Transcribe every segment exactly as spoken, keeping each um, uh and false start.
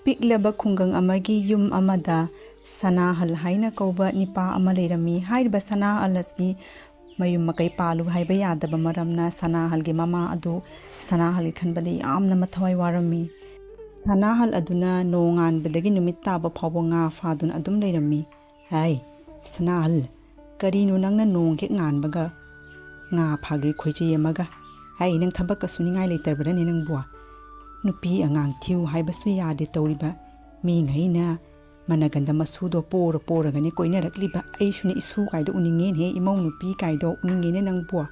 ꯄꯤꯛꯂꯕ ꯈꯨꯡꯒꯪ ꯑꯃꯒꯤ ꯌꯨꯝ ꯑꯃꯗ ꯁꯅꯥꯍꯜ ꯍꯥꯏꯅ ꯀꯧꯕ ꯅꯤꯄꯥ ꯑꯃ ꯂꯩꯔꯝꯃꯤ꯫ ꯍꯥꯏꯔꯤꯕ ꯁꯅꯥꯍꯜ ꯑꯁꯤ ꯃꯌꯨꯝ ꯃꯀꯩ ꯄꯥꯜꯂꯨ ꯍꯥꯏꯕ ꯌꯥꯗꯕ ꯃꯔꯝꯅ ꯁꯅꯥꯍꯜꯒꯤ ꯃꯃꯥ ꯑꯗꯨ ꯁꯅꯥꯍꯜꯒꯤ ꯈꯟꯕꯗ ꯌꯥꯝꯅ ꯃꯊꯋꯥꯏ ꯋꯥꯔꯝꯃꯤ꯫ ꯁꯅꯥꯍꯜ ꯑꯗꯨꯅ ꯅꯣꯡꯉꯥꯟꯕꯗꯒꯤ ꯅꯨꯃꯤꯠ ꯇꯥꯕ ꯐꯥꯎꯕ ꯉꯥ ꯐꯥꯗꯨꯅ ꯑꯗꯨꯝ ꯂꯩꯔꯝꯃꯤ꯫ "ꯍꯥꯏ, ꯁꯅꯥꯍꯜ, ꯀꯔꯤꯅꯣ ꯅꯪꯅ ꯅꯣꯡ ꯍꯦꯛ ꯉꯥꯟꯕꯒ ꯉꯥ ꯐꯥꯒꯦ ꯈꯣꯏꯆꯩ ꯑꯃꯒ? ꯍꯥꯏ, ꯅꯪ ꯊꯕꯛꯀ ꯁꯨꯅꯤꯡꯉꯥꯏ ꯂꯩꯇꯕ꯭ꯔꯅꯦ ꯅꯪꯕꯨ? ꯅꯨꯄꯤ ꯑꯉꯥꯡ ꯊꯤꯌꯨ ꯍꯥꯏꯕꯁꯨ ꯌꯥꯗꯦ ꯇꯧꯔꯤꯕ꯫ ꯃꯤꯉꯩꯅ ꯃꯅꯒꯟꯗ ꯃꯁꯨꯗꯣ ꯄꯣꯔ ꯄꯣꯔꯒꯅꯦ ꯀꯣꯏꯅꯔꯛꯂꯤꯕ꯫ ꯑꯩꯁꯨꯅꯦ ꯏꯁꯨ ꯀꯥꯏꯗꯣ ꯎꯅꯤꯡꯉꯦꯅꯦꯍꯦ, ꯏꯃꯧ ꯅꯨꯄꯤ ꯀꯥꯏꯗꯣ ꯎꯅꯤꯡꯉꯦꯅꯦ ꯅꯪꯕꯨ꯫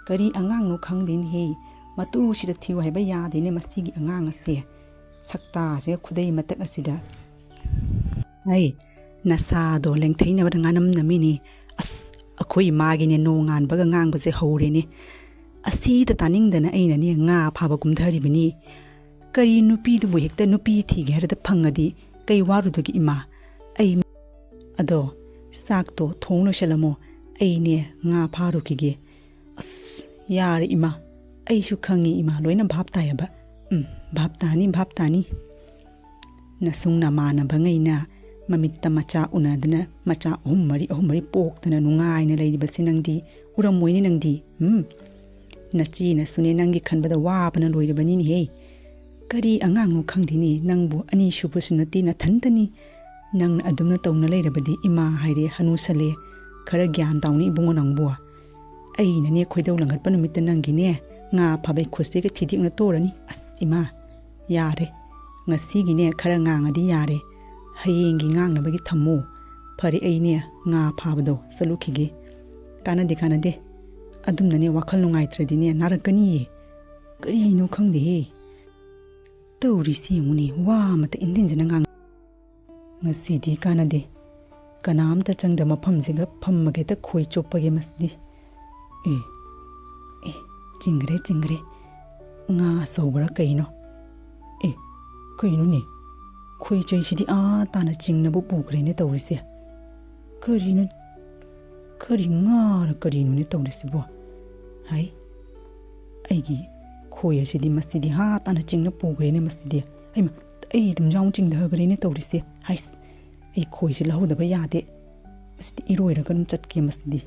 ꯀꯔꯤ ꯑꯉꯥꯡꯅꯣ ꯈꯪꯗꯦꯅꯦꯍꯦ, ꯃꯇꯨꯁꯤꯗ ꯊꯤꯌꯨ ꯍꯥꯏꯕ ꯌꯥꯗꯦꯅꯦ ꯃꯁꯤꯒꯤ ꯑꯉꯥꯡ ꯑꯁꯦ꯫ ꯁꯛꯇꯥꯁꯤꯒ ꯈꯨꯗꯩ ꯃꯇꯛ ꯑꯁꯤꯗ꯫ ꯑꯩ ꯅꯁꯥꯗꯣ ꯂꯦꯡꯊꯩꯅꯕꯗ ꯉꯥꯅꯝꯅꯃꯤꯅꯦ꯫ ꯑꯁ, ꯑꯩꯈꯣꯏ ꯏꯃꯥꯒꯤꯅꯦ ꯅꯣꯡꯉꯥꯟꯕꯒ ꯉꯥꯡꯕꯁꯦ ꯍꯧꯔꯦꯅꯦ꯫ ꯑꯁꯤꯗ ꯇꯥꯅꯤꯡꯗꯅ ꯑꯩꯅꯅꯦ ꯉꯥ ꯐꯥꯕ ꯀꯨꯝꯊꯔꯤꯕꯅꯤ꯫ ꯀꯔꯤ ꯅꯨꯄꯤꯗꯨꯕꯨ ꯍꯦꯛꯇ ꯅꯨꯄꯤ ꯊꯤꯒꯦ ꯍꯥꯏꯔꯗ ꯐꯪꯉꯗꯤ ꯀꯩ ꯋꯥꯔꯨꯗꯒꯦ ꯏꯃꯥ? ꯑꯩ, ꯑꯗꯣ ꯆꯥꯛꯇꯣ ꯊꯣꯡ ꯂꯣꯏꯁꯜꯂꯝꯃꯣ, ꯑꯩꯅꯦ ꯉꯥ ꯐꯥꯔꯨꯈꯤꯒꯦ꯫ ꯑꯁ, ꯌꯥꯔꯦ ꯏꯃꯥ, ꯑꯩꯁꯨ ꯈꯪꯉꯤ ꯏꯃꯥ, ꯂꯣꯏꯅ ꯚꯥꯞ ꯇꯥꯏꯌꯦꯕ꯫ ꯎꯝ, ꯚꯥꯞ ꯇꯥꯅꯤ, ꯚꯥꯞ ꯇꯥꯅꯤ꯫ ꯅꯁꯨꯡ ꯅꯃꯥꯟꯅꯕꯉꯩꯅ ꯃꯃꯤꯠꯇ ꯃꯆꯥ ꯎꯅꯗꯅ ꯃꯆꯥ ꯑꯍꯨꯝ ꯃꯔꯤ, ꯑꯍꯨꯝ ꯃꯔꯤ ꯄꯣꯛꯇꯅ ꯅꯨꯡꯉꯥꯏꯅ ꯂꯩꯔꯤꯕꯁꯤ ꯅꯪꯗꯤ ꯎꯔꯝꯃꯣꯏꯅꯦ ꯅꯪꯗꯤ꯫ ꯎꯝ, ꯅꯆꯦꯅꯁꯨꯅꯦ ꯅꯪꯒꯤ ꯈꯟꯕꯗ ꯋꯥꯕꯅ ꯂꯣꯏꯔꯕꯅꯤꯅꯦꯍꯦ꯫ ꯀꯔꯤ ꯑꯉꯥꯡꯅꯣ ꯈꯪꯗꯦꯅꯦ, ꯅꯪꯕꯨ ꯑꯅꯤꯁꯨꯕꯁꯨ ꯅꯠꯇꯦ, ꯅꯊꯟꯇꯅꯤ꯫ ꯅꯪꯅ ꯑꯗꯨꯝꯅ ꯇꯧꯅ ꯂꯩꯔꯕꯗꯤ ꯏꯃꯥ ꯍꯥꯏꯔꯦ, ꯍꯅꯨꯁꯜꯂꯦ꯫ ꯈꯔ ꯒ꯭ꯌꯥꯟ ꯇꯥꯎꯅꯦ ꯏꯕꯨꯡꯉꯣ ꯅꯪꯕꯨ꯫ ꯑꯩꯅꯅꯦ ꯈꯣꯏꯗꯧ ꯂꯪꯈꯠꯄ ꯅꯨꯃꯤꯠꯇ ꯅꯪꯒꯤꯅꯦ ꯉꯥ ꯐꯥꯕꯩ ꯈꯨꯠꯁꯤꯒ ꯊꯤꯗꯦꯛꯅ ꯇꯣꯔꯅꯤ꯫ ꯑꯁ ꯏꯃꯥ, ꯌꯥꯔꯦ꯫ ꯉꯁꯤꯒꯤꯅꯦ ꯈꯔ ꯉꯥꯡꯉꯗꯤ ꯌꯥꯔꯦ꯫ ꯍꯌꯦꯡꯒꯤ ꯉꯥꯡꯅꯕꯒꯤ ꯊꯝꯃꯨ꯫ ꯐꯔꯦ, ꯑꯩꯅꯦ ꯉꯥ ꯐꯥꯕꯗꯣ ꯆꯠꯂꯨꯈꯤꯒꯦ꯫ ꯀꯥꯟꯅꯗꯦ, ꯀꯥꯟꯅꯗꯦ꯫ ꯑꯗꯨꯝꯅꯅꯦ ꯋꯥꯈꯜ ꯅꯨꯡꯉꯥꯏꯇ꯭ꯔꯗꯤꯅꯦ ꯅꯥꯔꯛꯀꯅꯤꯌꯦ꯫ ꯀꯔꯤꯅꯣ ꯈꯪꯗꯦꯍꯦ꯫ ꯇꯧꯔꯤꯁꯤ ꯌꯦꯡꯉꯨꯅꯦ, ꯋꯥ ꯑꯃꯇ ꯏꯟꯊꯤꯟꯖꯅ ꯉꯥꯡ-, ꯉꯁꯤꯗꯤ ꯀꯥꯟꯅꯗꯦ꯫ ꯀꯅꯥꯝꯇ ꯆꯪꯗ ꯃꯐꯝꯁꯤꯒ ꯐꯝꯃꯒ ꯍꯦꯛꯇ ꯈꯣꯏ ꯆꯣꯞꯄꯒꯦ ꯃꯁꯤꯗꯤ꯫ ꯑꯦ, ꯑꯦ, ꯆꯤꯡꯈ꯭ꯔꯦ, ꯆꯤꯡꯈ꯭ꯔꯦ꯫ ꯉꯥ ꯑꯆꯧꯕꯔ ꯀꯩꯅꯣ? ꯑꯦ, ꯀꯩꯅꯣꯅꯦ? ꯈꯣꯏ ꯆꯩꯁꯤꯗꯤ ꯑꯥ ꯇꯥꯅ ꯆꯤꯡꯅꯕ ꯄꯨꯈ꯭ꯔꯦꯅꯦ ꯇꯧꯔꯤꯁꯦ꯫ ꯀꯔꯤꯅꯣ, ꯀꯔꯤ ꯉꯥꯔ ꯀꯔꯤꯅꯣꯅꯦ ꯇꯧꯔꯤꯁꯤꯕꯣ? ꯍꯥꯏ, ꯑꯩꯒꯤ ꯈꯣꯏ ꯑꯁꯤꯗꯤ ꯃꯁꯤꯗꯤ ꯍꯥ ꯇꯥꯅ ꯆꯤꯡꯅ ꯄꯨꯈ꯭ꯔꯦꯅꯦ ꯃꯁꯤꯗꯤ꯫ ꯍꯩꯃꯥ, ꯑꯩ ꯑꯗꯨꯝ ꯌꯥꯎꯅ ꯆꯤꯡꯊꯈ꯭ꯔꯦꯅꯦ ꯇꯧꯔꯤꯁꯦ꯫ ꯍꯥꯏꯁ, ꯑꯩ ꯈꯣꯏꯁꯦ ꯂꯧꯍꯧꯗꯕ ꯌꯥꯗꯦ꯫ ꯑꯁꯤꯗꯤ ꯏꯔꯣꯏꯔꯒ ꯑꯗꯨꯝ ꯆꯠꯀꯦ ꯃꯁꯤꯗꯤ꯫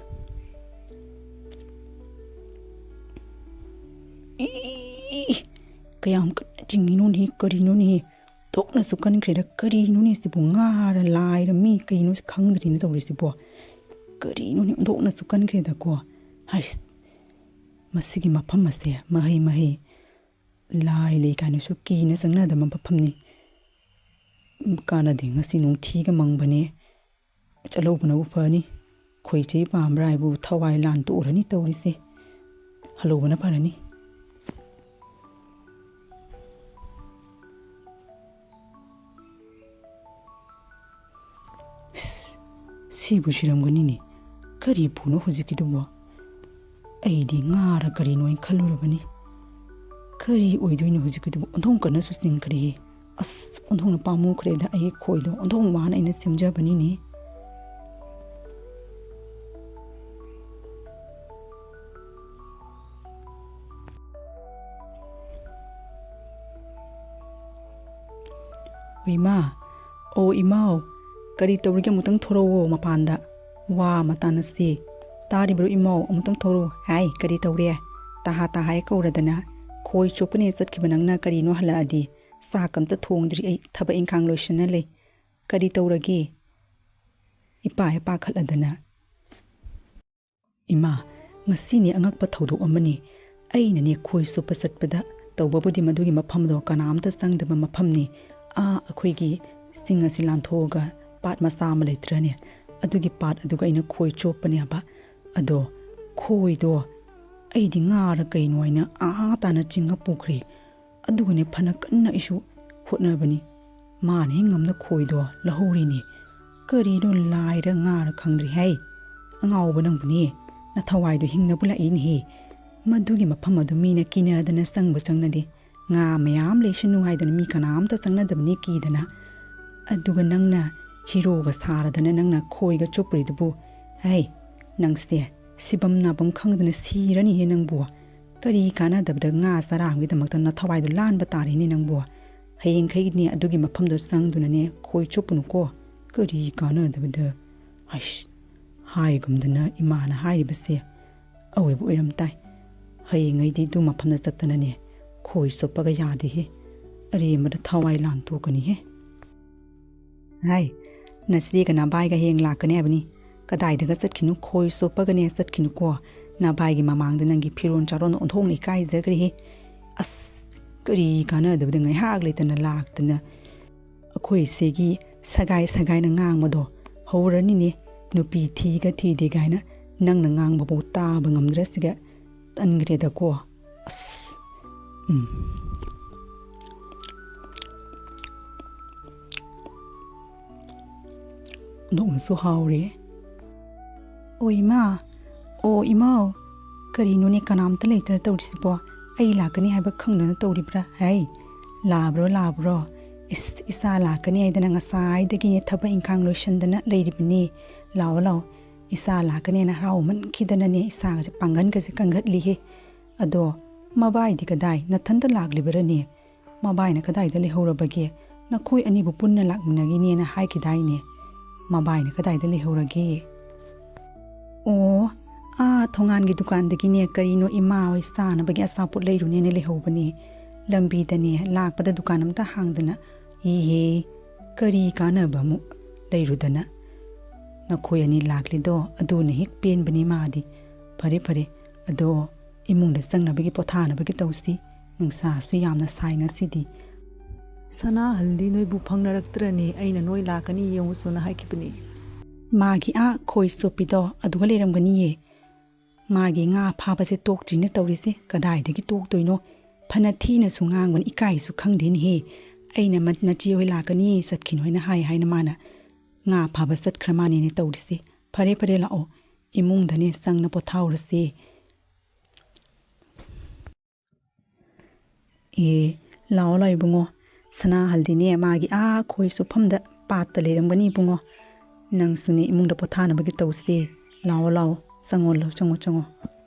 ꯏ, ꯀꯌꯥꯝ ꯀꯟꯅ ꯆꯤꯡꯉꯤꯅꯣꯅꯦ, ꯀꯔꯤꯅꯣꯅꯦ? ꯊꯣꯛꯅꯁꯨ ꯀꯟꯈ꯭ꯔꯦꯗ꯫ ꯀꯔꯤꯅꯣꯅꯦ ꯁꯤꯕꯨ? ꯉꯥꯔ ꯂꯥꯏꯔ ꯃꯤ ꯀꯩꯅꯣ ꯈꯪꯗ꯭ꯔꯤꯅꯦ ꯇꯧꯔꯤꯁꯤꯕꯣ꯫ ꯀꯔꯤꯅꯣꯅꯦ ꯑꯣꯟꯊꯣꯛꯅꯁꯨ ꯀꯟꯈ꯭ꯔꯦꯗꯀꯣ꯫ ꯍꯥꯏꯁ, ꯃꯁꯤꯒꯤ ꯃꯐꯝ ꯑꯁꯦ ꯃꯍꯩ ꯃꯍꯩ ꯂꯥꯏ ꯂꯩ ꯀꯥꯏꯅꯁꯨ ꯀꯤꯅ ꯆꯪꯅꯗꯕ ꯃꯐꯝꯅꯤ꯫ ꯀꯥꯟꯅꯗꯦ, ꯉꯁꯤ ꯅꯨꯡꯊꯤꯒ ꯃꯪꯕꯅꯦ꯫ ꯆꯠꯍꯧꯕꯅꯕꯨ ꯐꯅꯤ꯫ ꯈꯣꯏꯆꯩ ꯄꯥꯝꯕ꯭ꯔꯥ ꯍꯥꯏꯕꯨ ꯊꯋꯥꯏ ꯂꯥꯟ ꯇꯣꯛꯎꯔꯅꯤ ꯇꯧꯔꯤꯁꯦ꯫ ꯍꯜꯍꯧꯕꯅ ꯐꯔꯅꯤ꯫ ꯏꯁ, ꯁꯤꯕꯨ ꯁꯤꯔꯝꯒꯅꯤꯅꯦ꯫ ꯀꯔꯤ ꯄꯨꯅꯣ ꯍꯧꯖꯤꯛꯀꯤꯗꯨꯕꯣ? ꯑꯩꯗꯤ ꯉꯥꯔ ꯀꯔꯤꯅꯣ ꯍꯥꯏꯅ ꯈꯜꯂꯨꯔꯕꯅꯤ꯫ ꯀꯔꯤ ꯑꯣꯏꯗꯣꯏꯅꯣ ꯍꯧꯖꯤꯛꯀꯤꯗꯨꯕꯨ? ꯑꯣꯟꯊꯣꯡ ꯀꯟꯅꯁꯨ ꯆꯤꯡꯈ꯭ꯔꯦꯍꯦ꯫ ꯑꯁ, ꯑꯣꯟꯊꯣꯡꯅ ꯄꯥꯝꯃꯨꯈ꯭ꯔꯦꯗ ꯑꯩꯒꯤ ꯈꯣꯏꯗꯣ꯫ ꯑꯣꯟꯊꯣꯡ ꯋꯥꯅ ꯑꯩꯅ ꯁꯦꯝꯖꯕꯅꯤꯅꯦ꯫ ꯑꯣ ꯏꯃꯥ, ꯑꯣ ꯏꯃꯥꯎ, ꯀꯔꯤ ꯇꯧꯔꯤꯒꯦ? ꯑꯃꯨꯛꯇꯪ ꯊꯣꯔꯛꯑꯣ ꯃꯄꯥꯟꯗ꯫ ꯋꯥ ꯑꯃ ꯇꯥꯟꯅꯁꯤ꯫ ꯇꯥꯔꯤꯕ꯭ꯔꯣ ꯏꯃꯥꯎ? ꯑꯃꯨꯛꯇꯪ ꯊꯣꯔꯛꯑꯣ꯫ ꯍꯥꯏ, ꯀꯔꯤ ꯇꯧꯔꯦ? ꯇꯍꯥ ꯇꯍꯥ ꯍꯦꯛ ꯀꯧꯔꯗꯅ꯫ ꯈꯣꯏ ꯆꯣꯞꯄꯅꯦ ꯆꯠꯈꯤꯕ ꯅꯪꯅ ꯀꯔꯤꯅꯣ ꯍꯜꯂꯛꯑꯗꯤ? ꯆꯥꯛ ꯑꯝꯇ ꯊꯣꯡꯗ꯭ꯔꯤ ꯑꯩ, ꯊꯕꯛ ꯏꯪꯈꯥꯡ ꯂꯣꯏꯁꯤꯟꯅ ꯂꯩ꯫ ꯀꯔꯤ ꯇꯧꯔꯒꯦ? ꯏꯄꯥ ꯍꯦꯛ ꯄꯥꯈꯠꯂꯗꯅ꯫ ꯏꯃꯥ, ꯉꯁꯤꯅꯤ ꯑꯉꯛꯄ ꯊꯧꯗꯣꯛ ꯑꯃꯅꯤ꯫ ꯑꯩꯅꯅꯦ ꯈꯣꯏ ꯆꯣꯞꯄ ꯆꯠꯄꯗ, ꯇꯧꯕꯕꯨꯗꯤ ꯃꯗꯨꯒꯤ ꯃꯐꯝꯗꯣ ꯀꯅꯥꯝꯇ ꯆꯪꯗꯕ ꯃꯐꯝꯅꯤ꯫ ꯑꯥ, ꯑꯩꯈꯣꯏꯒꯤ ꯆꯤꯡ ꯑꯁꯤ ꯂꯥꯟꯊꯣꯛꯑꯒ ꯄꯥꯠ ꯃꯆꯥ ꯑꯃ ꯂꯩꯇ꯭ꯔꯅꯦ? ꯑꯗꯨꯒꯤ ꯄꯥꯠ ꯑꯗꯨꯒ ꯑꯩꯅ ꯈꯣꯏ ꯆꯣꯞꯄꯅꯦ ꯍꯥꯏꯕ꯫ ꯑꯗꯣ ꯈꯣꯏꯗꯣ ꯑꯩꯗꯤ ꯉꯥꯔ ꯀꯩꯅꯣ ꯍꯥꯏꯅ ꯑꯥ ꯇꯥꯅ ꯆꯤꯡꯉ ꯄꯨꯈ꯭ꯔꯦ꯫ ꯑꯗꯨꯒꯅꯦ ꯐꯅ ꯀꯟꯅ ꯑꯩꯁꯨ ꯍꯣꯠꯅꯕꯅꯤ꯫ ꯃꯥꯅ ꯍꯦꯛ ꯉꯝꯅ ꯈꯣꯏꯗꯣ ꯂꯧꯍꯧꯔꯤꯅꯦ꯫ ꯀꯔꯤꯅꯣ ꯂꯥꯏꯔ ꯉꯥꯔ ꯈꯪꯗ꯭ꯔꯤ ꯍꯥꯏ? ꯑꯉꯥꯎꯕ ꯅꯪꯕꯨꯅꯦ, ꯅꯊꯋꯥꯏꯗꯣ ꯍꯤꯡꯅꯕ ꯂꯥꯛꯏꯅꯦꯍꯦ꯫ ꯃꯗꯨꯒꯤ ꯃꯐꯝ ꯑꯗꯨ ꯃꯤꯅ ꯀꯤꯅꯗꯅ ꯆꯪꯕ ꯆꯪꯅꯗꯦ꯫ ꯉꯥ ꯃꯌꯥꯝ ꯂꯩꯁꯅꯨ ꯍꯥꯏꯗꯅ ꯃꯤ ꯀꯅꯥꯝꯇ ꯆꯪꯅꯗꯕꯅꯤ ꯀꯤꯗꯅ꯫ ꯑꯗꯨꯒ ꯅꯪꯅ ꯍꯤꯔꯣꯒ ꯁꯥꯔꯗꯅ ꯅꯪꯅ ꯈꯣꯏꯒ ꯆꯨꯞꯄꯨꯔꯤꯗꯨꯕꯨ? ꯍꯩ, ꯅꯪꯁꯦ ꯁꯤꯐꯝ ꯅꯥꯐꯝ ꯈꯪꯗꯅ ꯁꯤꯔꯅꯤꯅꯦ ꯅꯪꯕꯨ꯫ ꯀꯔꯤ ꯀꯥꯟꯅꯗꯕꯗ ꯉꯥ ꯆꯔꯥ ꯑꯃꯒꯤꯗꯃꯛꯇ ꯅꯊꯋꯥꯏꯗꯣ ꯂꯥꯟꯕ ꯇꯥꯔꯦꯅꯦ ꯅꯪꯕꯨ? ꯍꯌꯦꯡꯈꯩꯅꯦ ꯑꯗꯨꯒꯤ ꯃꯐꯝꯗꯣ ꯆꯪꯗꯨꯅꯅꯦ ꯈꯣꯏ ꯆꯣꯞꯄꯨꯅꯨꯀꯣ꯫ ꯀꯔꯤ ꯀꯥꯟꯅꯗꯕꯗ? ꯑꯩꯁ, ꯍꯥꯏꯒꯨꯝꯗꯅ ꯏꯃꯥꯅ ꯍꯥꯏꯔꯤꯕꯁꯦ ꯑꯑꯣꯏꯕ ꯑꯣꯏꯔꯝ ꯇꯥꯏ꯫ ꯍꯌꯦꯡꯉꯩꯗꯤ ꯑꯗꯨ ꯃꯐꯝꯗ ꯆꯠꯇꯅꯅꯦ ꯈꯣꯏ ꯆꯣꯞꯄꯒ ꯌꯥꯗꯦꯍꯦ꯫ ꯑꯔꯦꯝꯕꯗ ꯊꯋꯥꯏ ꯂꯥꯟ ꯇꯣꯛꯀꯅꯤꯍꯦ꯫ ꯍꯥꯏ, ꯅꯆꯦꯒ ꯅꯕꯥꯏꯒ ꯍꯌꯦꯡ ꯂꯥꯛꯀꯅꯤ ꯍꯥꯏꯕꯅꯤ꯫ ꯀꯗꯥꯏꯗꯒ ꯆꯠꯈꯤꯅꯨ, ꯈꯣꯏ ꯆꯣꯞꯄꯒꯅꯦ ꯆꯠꯈꯤꯅꯨꯀꯣ꯫ ꯅꯕꯥꯏꯒꯤ ꯃꯃꯥꯡꯗ ꯅꯪꯒꯤ ꯐꯤꯔꯣꯜ ꯆꯥꯔꯣꯟ ꯑꯣꯟꯊꯣꯛꯅ ꯏꯀꯥꯏꯖꯈ꯭ꯔꯦꯍꯦ꯫ ꯑꯁ, ꯀꯔꯤ ꯀꯥꯟꯅꯗꯕꯗ ꯉꯥꯏꯍꯥꯛ ꯂꯩꯇꯅ ꯂꯥꯛꯇꯅ꯫ ꯑꯩꯈꯣꯏ ꯏꯆꯦꯒꯤ ꯁꯒꯥꯏ ꯁꯒꯥꯏꯅ ꯉꯥꯡꯕꯗꯣ ꯍꯧꯔꯅꯤꯅꯦ꯫ ꯅꯨꯄꯤ ꯊꯤꯒ ꯊꯤꯗꯦ ꯀꯥꯏꯅ ꯅꯪꯅ ꯉꯥꯡꯕꯕꯨ ꯇꯥꯕ ꯉꯝꯗ꯭ꯔꯁꯤꯒ꯫ ꯇꯟꯈ꯭ꯔꯦꯗꯀꯣ꯫ ꯑꯁ, ꯎꯝ꯫ ꯑꯣꯟꯊꯣꯛꯅꯁꯨ ꯍꯥꯎꯔꯦ꯫ ꯑꯣ ꯏꯃꯥ, ꯑꯣ ꯏꯃꯥꯎ, ꯀꯔꯤꯅꯣꯅꯦ ꯀꯅꯥꯝꯇ ꯂꯩꯇ꯭ꯔ ꯇꯧꯔꯤꯁꯤꯕꯣ? ꯑꯩ ꯂꯥꯛꯀꯅꯤ ꯍꯥꯏꯕ ꯈꯪꯗꯅ ꯇꯧꯔꯤꯕ꯭ꯔꯥ? ꯍꯩ, ꯂꯥꯛꯕ꯭ꯔꯣ, ꯂꯥꯛꯕ꯭ꯔꯣ? ꯏꯁ, ꯏꯆꯥ ꯂꯥꯛꯀꯅꯤ ꯍꯥꯏꯗꯅ ꯉꯁꯥꯏꯗꯒꯤꯅꯦ ꯊꯕꯛ ꯏꯪꯈꯥꯡ ꯂꯣꯏꯁꯟꯗꯅ ꯂꯩꯔꯤꯕꯅꯤ꯫ ꯂꯥꯛꯑꯣ, ꯂꯥꯛꯑꯣ꯫ ꯏꯆꯥ ꯂꯥꯛꯀꯅꯦꯅ ꯍꯔꯥꯎꯃꯟꯈꯤꯗꯅꯅꯦ ꯏꯁꯥꯒꯁꯦ ꯄꯥꯡꯒꯟꯒꯁꯦ ꯀꯟꯒꯠꯂꯤꯍꯦ꯫ ꯑꯗꯣ ꯃꯕꯥꯏꯗꯤ ꯀꯗꯥꯏ? ꯅꯊꯟꯇ ꯂꯥꯛꯂꯤꯕꯔꯅꯦ? ꯃꯕꯥꯏꯅ ꯀꯗꯥꯏꯗ ꯂꯩꯍꯧꯔꯕꯒꯦ? ꯅꯈꯣꯏ ꯑꯅꯤꯕꯨ ꯄꯨꯟꯅ ꯂꯥꯛꯃꯤꯟꯅꯈꯤꯅꯦꯅ ꯍꯥꯏꯈꯤꯗꯥꯏꯅꯦ? ꯃꯕꯥꯏꯅ ꯀꯗꯥꯏꯗ ꯂꯩꯍꯧꯔꯒꯦ? ꯑꯣ, ꯑꯥ ꯊꯣꯡꯒꯥꯟꯒꯤ ꯗꯨꯀꯥꯟꯗꯒꯤꯅꯦ ꯀꯔꯤꯅꯣ ꯏꯃꯥ ꯍꯣꯏ ꯆꯥꯅꯕꯒꯤ ꯑꯆꯥꯄꯣꯠ ꯂꯩꯔꯨꯅꯦꯅ ꯂꯩꯍꯧꯕꯅꯦ꯫ ꯂꯝꯕꯤꯗꯅꯦ ꯂꯥꯛꯄꯗ ꯗꯨꯀꯥꯟ ꯑꯝꯇ ꯍꯥꯡꯗꯅ꯫ ꯏꯍꯦ, ꯀꯔꯤ ꯀꯥꯟꯅꯕ ꯑꯃꯨꯛ ꯂꯩꯔꯨꯗꯅ? ꯅꯈꯣꯏ ꯑꯅꯤ ꯂꯥꯛꯂꯤꯗꯣ ꯑꯗꯨꯅ ꯍꯦꯛ ꯄꯦꯟꯕꯅꯤ ꯃꯥꯗꯤ꯫ ꯐꯔꯦ, ꯐꯔꯦ, ꯑꯗꯣ ꯏꯃꯨꯡꯗ ꯆꯪꯅꯕꯒꯤ ꯄꯣꯊꯥꯅꯕꯒꯤ ꯇꯧꯁꯤ꯫ ꯅꯨꯡꯁꯥꯁꯨ ꯌꯥꯝꯅ ꯁꯥꯏ ꯉꯁꯤꯗꯤ꯫ ꯁꯅꯥꯍꯜꯗꯤ ꯅꯣꯏꯕꯨ ꯐꯪꯅꯔꯛꯇ꯭ꯔꯅꯦ, ꯑꯩꯅ ꯅꯣꯏ ꯂꯥꯛꯀꯅꯤ ꯌꯦꯡꯉꯨꯁꯨꯅ ꯍꯥꯏꯈꯤꯕꯅꯤ꯫ ꯃꯥꯒꯤ ꯑꯥ ꯈꯣꯏ ꯆꯣꯞꯄꯤꯗꯣ ꯑꯗꯨꯒ ꯂꯩꯔꯝꯒꯅꯤꯌꯦ꯫ ꯃꯥꯒꯤ ꯉꯥ ꯐꯥꯕꯁꯦ ꯇꯣꯛꯇ꯭ꯔꯤꯅꯦ ꯇꯧꯔꯤꯁꯦ, ꯀꯗꯥꯏꯗꯒꯤ ꯇꯣꯛꯇꯣꯏꯅꯣ? ꯐꯅ ꯊꯤꯅꯁꯨ ꯉꯥꯡꯕꯅꯤ, ꯏꯀꯥꯏꯁꯨ ꯈꯪꯗꯦꯅꯦꯍꯦ꯫ ꯑꯩꯅ ꯃ-, ꯅꯆꯦ ꯍꯣꯏ ꯂꯥꯛꯀꯅꯤ, ꯆꯠꯈꯤꯅꯨ ꯍꯥꯏꯅ ꯍꯥꯏ ꯍꯥꯏꯅ ꯃꯥꯅ ꯉꯥ ꯐꯥꯕ ꯆꯠꯈ꯭ꯔ ꯃꯥꯅꯦꯅꯦ ꯇꯧꯔꯤꯁꯦ꯫ ꯐꯔꯦ, ꯐꯔꯦ, ꯂꯥꯛꯑꯣ, ꯏꯃꯨꯡꯗꯅꯦ ꯆꯪꯅ ꯄꯣꯊꯥꯍꯧꯔꯁꯦ꯫ ꯑꯦ, ꯂꯥꯛꯑꯣ, ꯂꯥꯛꯑꯣ ꯏꯕꯨꯡꯉꯣ, ꯁꯅꯥꯍꯜꯗꯤꯅꯦ ꯃꯥꯒꯤ ꯑꯥ ꯈꯣꯏ ꯆꯨꯞꯐꯝꯗ ꯄꯥꯠꯇ ꯂꯩꯔꯝꯒꯅꯤ ꯏꯕꯨꯡꯉꯣ꯫ ꯅꯪꯁꯨꯅꯦ ꯏꯃꯨꯡꯗ ꯄꯣꯊꯥꯅꯕꯒꯤ ꯇꯧꯁꯦ꯫ ꯂꯥꯛꯑꯣ, ꯂꯥꯛꯑꯣ, ꯆꯪꯉꯣ, ꯂꯥꯛꯑꯣ, ꯆꯪꯉꯣ, ꯆꯪꯉꯣ꯫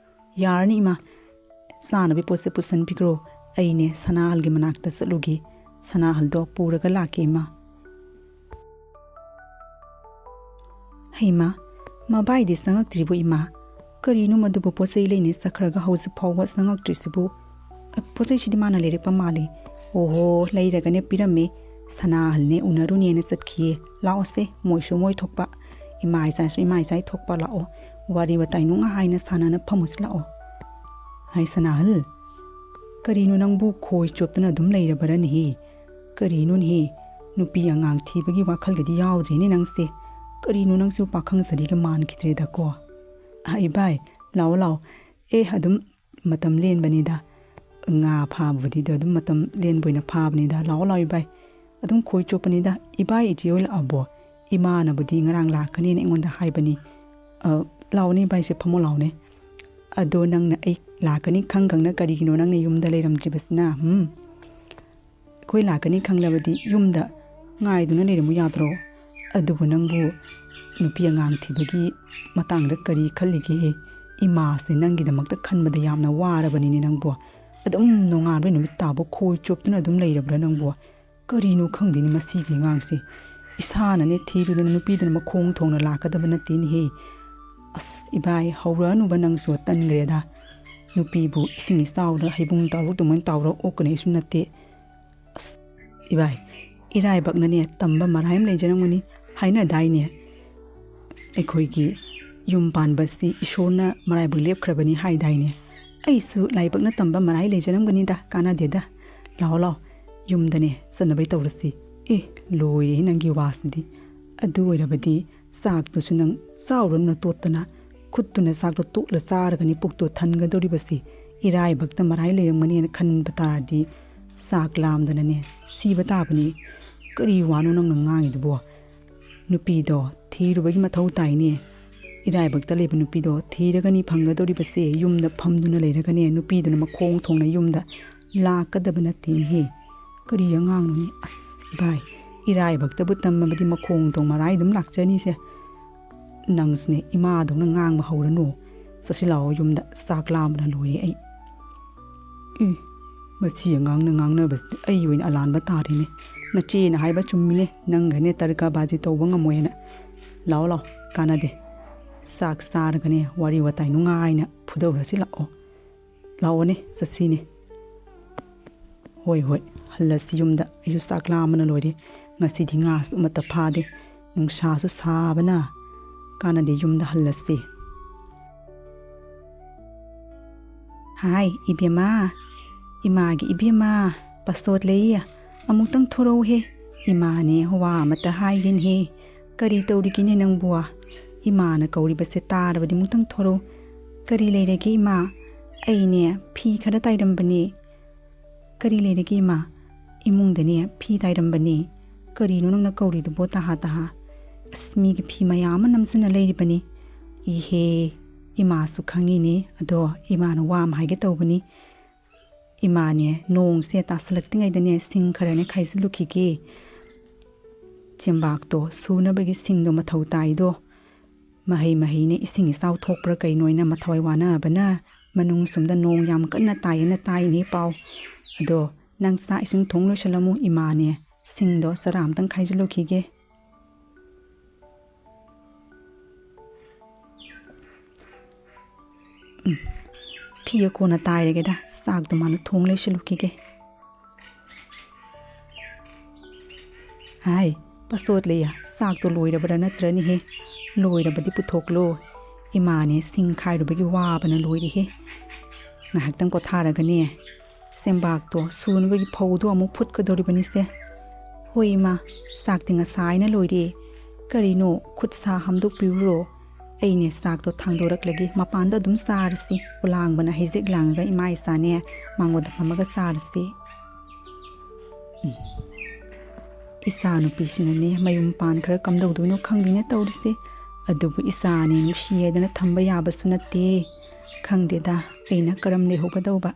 ꯌꯥꯔꯅꯤ ꯏꯃꯥ, ꯆꯥꯅꯕꯒꯤ ꯄꯣꯠꯁꯦ ꯄꯨꯁꯟꯕꯤꯈ꯭ꯔꯣ꯫ ꯑꯩꯅꯦ ꯁꯅꯥꯍꯜꯒꯤ ꯃꯅꯥꯛꯇ ꯆꯠꯂꯨꯒꯦ꯫ ꯁꯅꯥꯍꯜꯗꯣ ꯄꯨꯔꯒ ꯂꯥꯛꯀꯦ, ꯏꯃꯥ꯫ ꯍꯩꯃꯥ, ꯃꯕꯥꯏꯗꯤ ꯆꯪꯉꯛꯇ꯭ꯔꯤꯕꯣ, ꯏꯃꯥ? ꯀꯔꯤꯅꯣ ꯃꯗꯨꯕꯨ? ꯄꯣꯠ ꯆꯩ ꯂꯩꯅꯤ ꯆꯠꯈ꯭ꯔꯒ ꯍꯧꯖꯤꯛ ꯐꯥꯎꯕ ꯆꯪꯉꯛꯇ꯭ꯔꯤꯁꯤꯕꯨ? ꯑ, ꯄꯣꯠ ꯆꯩꯁꯤꯗꯤ ꯃꯥꯅ ꯂꯩꯔꯛꯄ ꯃꯥꯜꯂꯤ꯫ ꯑꯣꯍꯣ, ꯂꯩꯔꯒꯅꯦ ꯄꯤꯔꯝꯃꯦ꯫ ꯁꯅꯥꯍꯜꯅꯦ ꯎꯅꯔꯨꯅꯦꯅ ꯆꯠꯈꯤꯌꯦ꯫ ꯂꯥꯛꯑꯣꯁꯦ, ꯃꯣꯏꯁꯨ ꯃꯣꯏ ꯊꯣꯛꯄ, ꯏꯃꯥ ꯏꯆꯥꯁꯨ ꯏꯃꯥ ꯏꯆꯥ ꯊꯣꯛꯄ꯫ ꯂꯥꯛꯑꯣ, ꯋꯥꯔꯤ ꯋꯥꯇꯥꯏ ꯅꯨꯡꯉꯥꯏꯅ ꯁꯥꯟꯅꯅ ꯐꯝꯃꯨꯁꯤ꯫ ꯂꯥꯛꯑꯣ꯫ ꯍꯥꯏ ꯁꯅꯥꯍꯜ, ꯀꯔꯤꯅꯣ ꯅꯪꯕꯨ ꯈꯣꯏ ꯆꯣꯞꯇꯅ ꯑꯗꯨꯝ ꯂꯩꯔꯕꯔꯅꯦꯍꯦ? ꯀꯔꯤꯅꯣꯅꯦꯍꯦ? ꯅꯨꯄꯤ ꯑꯉꯥꯡ ꯊꯤꯕꯒꯤ ꯋꯥꯈꯜꯒꯗꯤ ꯌꯥꯎꯗ꯭ꯔꯤꯅꯦ ꯅꯪꯁꯦ꯫ ꯀꯔꯤꯅꯣ ꯅꯪꯁꯨ ꯄꯥꯈꯪ ꯁꯥꯔꯤꯒ ꯃꯥꯟꯈꯤꯗ꯭ꯔꯦꯗꯀꯣ? ꯑ, ꯏꯕꯥꯏ, ꯂꯥꯛꯑꯣ, ꯂꯥꯛꯑꯣ꯫ ꯑꯦ, ꯑꯗꯨꯝ ꯃꯇꯝ ꯂꯦꯟꯕꯅꯤꯗ꯫ ꯉꯥ ꯐꯥꯕꯕꯨꯗꯤꯗ ꯑꯗꯨꯝ ꯃꯇꯝ ꯂꯦꯟꯕ ꯑꯣꯏꯅ ꯐꯥꯕꯅꯤꯗ꯫ ꯂꯥꯛꯑꯣ, ꯂꯥꯛꯑꯣ, ꯏꯕꯥꯏ꯫ ꯑꯗꯨꯝ ꯈꯣꯏ ꯆꯣꯞꯄꯅꯤꯗ꯫ ꯏꯕꯥꯏ, ꯏꯆꯦ ꯍꯣꯏ ꯂꯥꯛꯑꯕꯣ? ꯏꯃꯥꯅꯕꯨꯗꯤ ꯉꯔꯥꯡ ꯂꯥꯛꯀꯅꯤꯅ ꯑꯩꯉꯣꯟꯗ ꯍꯥꯏꯕꯅꯤ꯫ ꯑ, ꯂꯥꯛꯑꯣꯅꯦ, ꯏꯕꯥꯏꯁꯦ, ꯐꯝꯃꯣ ꯂꯥꯛꯑꯣꯅꯦ꯫ ꯑꯗꯣ ꯅꯪꯅ ꯑꯩ ꯂꯥꯛꯀꯅꯤ ꯈꯪ ꯈꯪꯅ ꯀꯔꯤꯒꯤꯅꯣ ꯅꯪꯅ ꯌꯨꯝꯗ ꯂꯩꯔꯝꯗ꯭ꯔꯤꯕꯁꯤꯅ? ꯍꯝ? ꯑꯩꯈꯣꯏ ꯂꯥꯛꯀꯅꯤ ꯈꯪꯂꯕꯗꯤ ꯌꯨꯝꯗ ꯉꯥꯏꯗꯨꯅ ꯂꯩꯔꯝꯃꯨ ꯌꯥꯗ꯭ꯔꯣ? ꯑꯗꯨꯕꯨ ꯅꯪꯕꯨ ꯅꯨꯄꯤ ꯑꯉꯥꯡ ꯊꯤꯕꯒꯤ ꯃꯇꯥꯡꯗ ꯀꯔꯤ ꯈꯜꯂꯤꯒꯦ? ꯏꯃꯥꯁꯦ ꯅꯪꯒꯤꯗꯃꯛꯇ ꯈꯟꯕꯗ ꯌꯥꯝꯅ ꯋꯥꯔꯕꯅꯤꯅꯦ ꯅꯪꯕꯨ꯫ ꯑꯗꯨꯝ ꯅꯣꯡꯉꯥꯟꯕ ꯅꯨꯃꯤꯠ ꯇꯥꯕ ꯈꯣꯏ ꯆꯣꯞꯇꯨꯅ ꯑꯗꯨꯝ ꯂꯩꯔꯕ꯭ꯔꯥ ꯅꯪꯕꯨ? ꯀꯔꯤꯅꯣ ꯈꯪꯗꯦꯅꯦ ꯃꯁꯤꯒꯤ ꯑꯉꯥꯡꯁꯦ꯫ ꯏꯁꯥꯅꯅꯦ ꯊꯤꯔꯨꯗꯅ ꯅꯨꯄꯤꯗꯨꯅ ꯃꯈꯣꯡ ꯊꯣꯡꯅ ꯂꯥꯛꯀꯗꯕ ꯅꯠꯇꯦꯅꯦꯍꯦ꯫ ꯑꯁ, ꯏꯕꯥꯏ, ꯍꯧꯔꯛꯑꯅꯨꯕ ꯅꯪꯁꯨ, ꯇꯟꯈ꯭ꯔꯦꯗ꯫ ꯅꯨꯄꯤꯕꯨ ꯏꯁꯤꯡ ꯏꯆꯥꯎꯗ ꯍꯩꯕꯨꯡ ꯇꯥꯎꯔꯨ ꯑꯗꯨꯃꯥꯏꯅ ꯇꯥꯎꯔꯛꯑꯣ ꯀꯅꯦꯁꯨ ꯅꯠꯇꯦ꯫ ꯑꯁ, ꯏꯕꯥꯏ, ꯏꯔꯥꯏꯕꯛꯅꯅꯦ ꯇꯝꯕ ꯃꯔꯥꯏ ꯑꯃ ꯂꯩꯖꯔꯝꯒꯅꯤ ꯍꯥꯏꯅꯗꯥꯏꯅꯦ? ꯑꯩꯈꯣꯏꯒꯤ ꯌꯨꯝ ꯄꯥꯟꯕꯁꯤ ꯏꯁꯣꯔꯅ ꯃꯔꯥꯏꯕꯛ ꯂꯦꯞꯈ꯭ꯔꯕꯅꯤ ꯍꯥꯏꯗꯥꯏꯅꯦ? ꯑꯩꯁꯨ ꯂꯥꯏꯕꯛꯅ ꯇꯝꯕ ꯃꯔꯥꯏ ꯂꯩꯖꯔꯝꯒꯅꯤꯗ, ꯀꯥꯟꯅꯗꯦꯗ꯫ ꯂꯥꯛꯑꯣ, ꯂꯥꯛꯑꯣ, ꯌꯨꯝꯗꯅꯦ ꯆꯠꯅꯕꯩ ꯇꯧꯔꯁꯤ꯫ ꯑꯦ, ꯂꯣꯏꯔꯦꯍꯦ ꯅꯪꯒꯤ ꯋꯥꯁꯤꯗꯤ꯫ ꯑꯗꯨ ꯑꯣꯏꯔꯕꯗꯤ ꯆꯥꯛꯇꯨꯁꯨ ꯅꯪ ꯆꯥꯎꯔꯅꯨ ꯇꯣꯠꯇꯅ, ꯈꯨꯠꯇꯨꯅ ꯆꯥꯛꯇꯣ ꯇꯣꯠꯂ ꯆꯥꯔꯒꯅꯤ ꯄꯨꯛꯇꯣ ꯊꯟꯒꯗꯧꯔꯤꯕꯁꯤ꯫ ꯏꯔꯥꯏꯕꯛꯇ ꯃꯔꯥꯏ ꯂꯩꯔꯝꯒꯅꯤꯅ ꯈꯟꯕ ꯇꯥꯔꯗꯤ ꯆꯥꯛ ꯂꯥꯝꯗꯅꯅꯦ ꯁꯤꯕ ꯇꯥꯕꯅꯤ꯫ ꯀꯔꯤ ꯋꯥꯅꯣ ꯅꯪꯅ ꯉꯥꯡꯉꯤꯗꯨꯕꯣ? ꯅꯨꯄꯤꯗꯣ ꯊꯤꯔꯨꯕꯒꯤ ꯃꯊꯧ ꯇꯥꯏꯅꯦ꯫ ꯏꯔꯥꯏꯕꯛꯇ ꯂꯩꯕ ꯅꯨꯄꯤꯗꯣ ꯊꯤꯔꯒꯅꯤ ꯐꯪꯒꯗꯧꯔꯤꯕꯁꯦ꯫ ꯌꯨꯝꯗ ꯐꯝꯗꯨꯅ ꯂꯩꯔꯒꯅꯦ ꯅꯨꯄꯤꯗꯨꯅ ꯃꯈꯣꯡ ꯊꯣꯡꯅ ꯌꯨꯝꯗ ꯂꯥꯛꯀꯗꯕ ꯅꯠꯇꯦꯅꯦꯍꯦ꯫ ꯀꯔꯤ ꯑꯉꯥꯡꯅꯣꯅꯦ? ꯑꯁ, ꯏꯕꯥꯏ, ꯏꯔꯥꯏꯕꯛꯇꯕꯨ ꯇꯝꯃꯕꯗꯤ ꯃꯈꯣꯡ ꯊꯣꯡ ꯃꯔꯥꯏ ꯑꯗꯨꯝ ꯂꯥꯛꯆꯅꯤꯁꯦ꯫ ꯅꯪꯁꯨꯅꯦ ꯏꯃꯥꯗꯧꯅ ꯉꯥꯡꯕ ꯍꯧꯔꯅꯨ꯫ ꯆꯠꯁꯤ ꯂꯥꯛꯑꯣ, ꯌꯨꯝꯗ ꯆꯥꯛ ꯂꯥꯝꯕꯅ ꯂꯣꯏꯔꯦ ꯑꯩ꯫ ꯎꯝ꯫ ꯃꯁꯤ ꯑꯉꯥꯡꯅ ꯉꯥꯡꯅꯕꯁꯤꯗꯤ ꯑꯩ ꯑꯣꯏꯅ ꯑꯂꯥꯟꯕ ꯇꯥꯔꯦꯅꯦ꯫ ꯅꯆꯦꯅ ꯍꯥꯏꯕ ꯆꯨꯝꯃꯤꯅꯦ, ꯅꯪꯒꯅꯦ ꯇꯔꯀꯥꯕꯥꯖꯤ ꯇꯧꯕ ꯉꯝꯃꯣꯏ ꯍꯥꯏꯅ꯫ ꯂꯥꯛꯑꯣ ꯂꯥꯛꯑꯣ, ꯀꯥꯟꯅꯗꯦ꯫ ꯆꯥꯛ ꯆꯥꯔꯒꯅꯦ ꯋꯥꯔꯤ ꯋꯥꯇꯥꯏ ꯅꯨꯡꯉꯥꯏꯅ ꯐꯨꯗꯧꯔꯁꯤ ꯂꯥꯛꯑꯣ꯫ ꯂꯥꯛꯑꯣꯅꯦ, ꯆꯠꯁꯤꯅꯦ꯫ ꯍꯣꯏ ꯍꯣꯏ, ꯍꯜꯂꯁꯤ ꯌꯨꯝꯗ꯫ ꯑꯩꯁꯨ ꯆꯥꯛ ꯂꯥꯝꯕꯅ ꯂꯣꯏꯔꯦ꯫ ꯉꯁꯤꯗꯤ ꯉꯥꯁꯨ ꯑꯃꯠꯇ ꯐꯥꯗꯦ꯫ ꯅꯨꯡꯁꯥꯁꯨ ꯁꯥꯕꯅ꯫ ꯀꯥꯟꯅꯗꯦ, ꯌꯨꯝꯗ ꯍꯜꯂꯁꯤ꯫ ꯍꯥꯏ ꯏꯕꯦꯝꯃ, ꯏꯃꯥꯒꯤ ꯏꯕꯦꯝꯃ, ꯄꯁꯣꯠ ꯂꯩ, ꯑꯃꯨꯛꯇꯪ ꯊꯣꯔꯛꯎꯍꯦ꯫ ꯏꯃꯥꯅꯦ ꯋꯥ ꯑꯃꯇ ꯍꯥꯏꯒꯦꯅꯦꯍꯦ꯫ ꯀꯔꯤ ꯇꯧꯔꯤꯒꯦꯅꯦ ꯅꯪꯕꯨ? ꯏꯃꯥꯅ ꯀꯧꯔꯤꯕꯁꯦ ꯇꯥꯔꯕꯗꯤ ꯑꯃꯨꯛꯇꯪ ꯊꯣꯔꯛꯎ꯫ ꯀꯔꯤ ꯂꯩꯔꯒꯦ ꯏꯃꯥ? ꯑꯩꯅꯦ ꯐꯤ ꯈꯔ ꯇꯥꯏꯔꯝꯕꯅꯦ꯫ ꯀꯔꯤ ꯂꯩꯔꯒꯦ ꯏꯃꯥ? ꯏꯃꯨꯡꯗꯅꯦ ꯐꯤ ꯇꯥꯏꯔꯝꯕꯅꯦ꯫ ꯀꯔꯤꯅꯣ ꯅꯪꯅ ꯀꯧꯔꯤꯗꯨꯕꯣ ꯇꯍꯥ ꯇꯍꯥ? ꯑꯁ, ꯃꯤꯒꯤ ꯐꯤ ꯃꯌꯥꯝ ꯑꯃ ꯅꯝꯁꯤꯟꯅ ꯂꯩꯔꯤꯕꯅꯤ꯫ ꯏꯍꯦ, ꯏꯃꯥꯁꯨ ꯈꯪꯉꯤꯅꯦ꯫ ꯑꯗꯣ ꯏꯃꯥꯅ ꯋꯥ ꯑꯃ ꯍꯥꯏꯒꯦ ꯇꯧꯕꯅꯤ꯫ ꯏꯃꯥꯅꯦ ꯅꯣꯡꯁꯦ ꯇꯥꯁꯜꯂꯛꯇ꯭ꯔꯤꯉꯩꯗꯅꯦ ꯁꯤꯡ ꯈꯔꯅꯦ ꯈꯥꯏꯖꯤꯜꯂꯨꯈꯤꯒꯦ꯫ ꯆꯦꯡꯕꯥꯛꯇꯣ ꯁꯨꯅꯕꯒꯤ ꯁꯤꯡꯗꯣ ꯃꯊꯧ ꯇꯥꯏꯗꯣ꯫ ꯃꯍꯩ ꯃꯍꯩꯅꯦ ꯏꯁꯤꯡ ꯏꯆꯥꯎ ꯊꯣꯛꯄ꯭ꯔꯥ ꯀꯩꯅꯣ ꯍꯥꯏꯅ ꯃꯊꯋꯥꯏ ꯋꯥꯅꯕꯅ꯫ ꯃꯅꯨꯡ ꯁꯣꯝꯗ ꯅꯣꯡ ꯌꯥꯝ ꯀꯟꯅ ꯇꯥꯏꯌꯦꯅ ꯇꯥꯏꯅꯦ ꯄꯥꯎ꯫ ꯑꯗꯣ ꯅꯪ ꯆꯥꯛ ꯏꯁꯤꯡ ꯊꯣꯡ ꯂꯣꯏꯁꯜꯂꯝꯃꯨ ꯏꯃꯥꯅꯦ꯫ ꯁꯤꯡꯗꯣ ꯆꯔꯥ ꯑꯝꯇꯪ ꯈꯥꯏꯖꯤꯜꯂꯨꯈꯤꯒꯦ꯫ ꯎꯝ, ꯐꯤ ꯑꯀꯣꯟꯅ ꯇꯥꯏꯔꯒꯦꯗ, ꯆꯥꯛꯇꯣ ꯃꯥꯅ ꯊꯣꯡ ꯂꯩꯁꯤꯜꯂꯨꯈꯤꯒꯦ꯫ ꯍꯥꯏ, ꯄꯁꯣꯠ ꯂꯩꯌꯥ, ꯆꯥꯛꯇꯣ ꯂꯣꯏꯔꯕ꯭ꯔꯥ ꯅꯠꯇ꯭ꯔꯅꯦꯍꯦ? ꯂꯣꯏꯔꯕꯗꯤ ꯄꯨꯊꯣꯛꯂꯣ꯫ ꯏꯃꯥꯅꯦ ꯁꯤꯡ ꯈꯥꯏꯔꯨꯕꯒꯤ ꯋꯥꯕꯅ ꯂꯣꯏꯔꯦꯍꯦ꯫ ꯉꯥꯏꯍꯥꯛꯇꯪ ꯄꯣꯊꯥꯔꯒꯅꯦ, ꯁꯦꯝꯕꯥꯛꯇꯣ ꯁꯨꯅꯕꯒꯤ ꯐꯧꯗꯣ ꯑꯃꯨꯛ ꯐꯨꯠꯀꯗꯧꯔꯤꯕꯅꯤꯁꯦ꯫ ꯍꯣꯏ ꯏꯃꯥ, ꯆꯥꯛꯇꯤ ꯉꯁꯥꯏꯅ ꯂꯣꯏꯔꯦ꯫ ꯀꯔꯤꯅꯣ, ꯈꯨꯠ ꯁꯥ ꯍꯥꯝꯗꯣꯛꯄꯤꯔꯨꯔꯣ꯫ ꯑꯩꯅꯦ ꯆꯥꯛꯇꯣ ꯊꯥꯡꯗꯣꯔꯛꯂꯒꯦ, ꯃꯄꯥꯟꯗ ꯑꯗꯨꯝ ꯆꯥꯔꯁꯤ꯫ ꯄꯣꯂꯥꯡꯕꯅ ꯍꯩꯖꯤꯛ ꯂꯥꯡꯉꯒ ꯏꯃꯥ ꯏꯆꯥꯅꯦ ꯃꯥꯡꯒꯣꯟꯗ ꯐꯝꯃꯒ ꯆꯥꯔꯁꯤ꯫ ꯎꯝ꯫ ꯏꯆꯥ ꯅꯨꯄꯤꯁꯤꯅꯅꯦ ꯃꯌꯨꯝ ꯄꯥꯟꯈ꯭ꯔ ꯀꯝꯗꯧꯗꯣꯏꯅꯣ ꯈꯪꯗꯦꯅꯦ ꯇꯧꯔꯤꯁꯦ꯫ ꯑꯗꯨꯕꯨ ꯏꯆꯥꯅꯦ ꯅꯨꯡꯁꯤ ꯍꯥꯏꯗꯅ ꯊꯝꯕ ꯌꯥꯕꯁꯨ ꯅꯠꯇꯦ꯫ ꯈꯪꯗꯦꯗ, ꯑꯩꯅ ꯀꯔꯝ ꯂꯩꯍꯧꯒꯗꯧꯕ꯫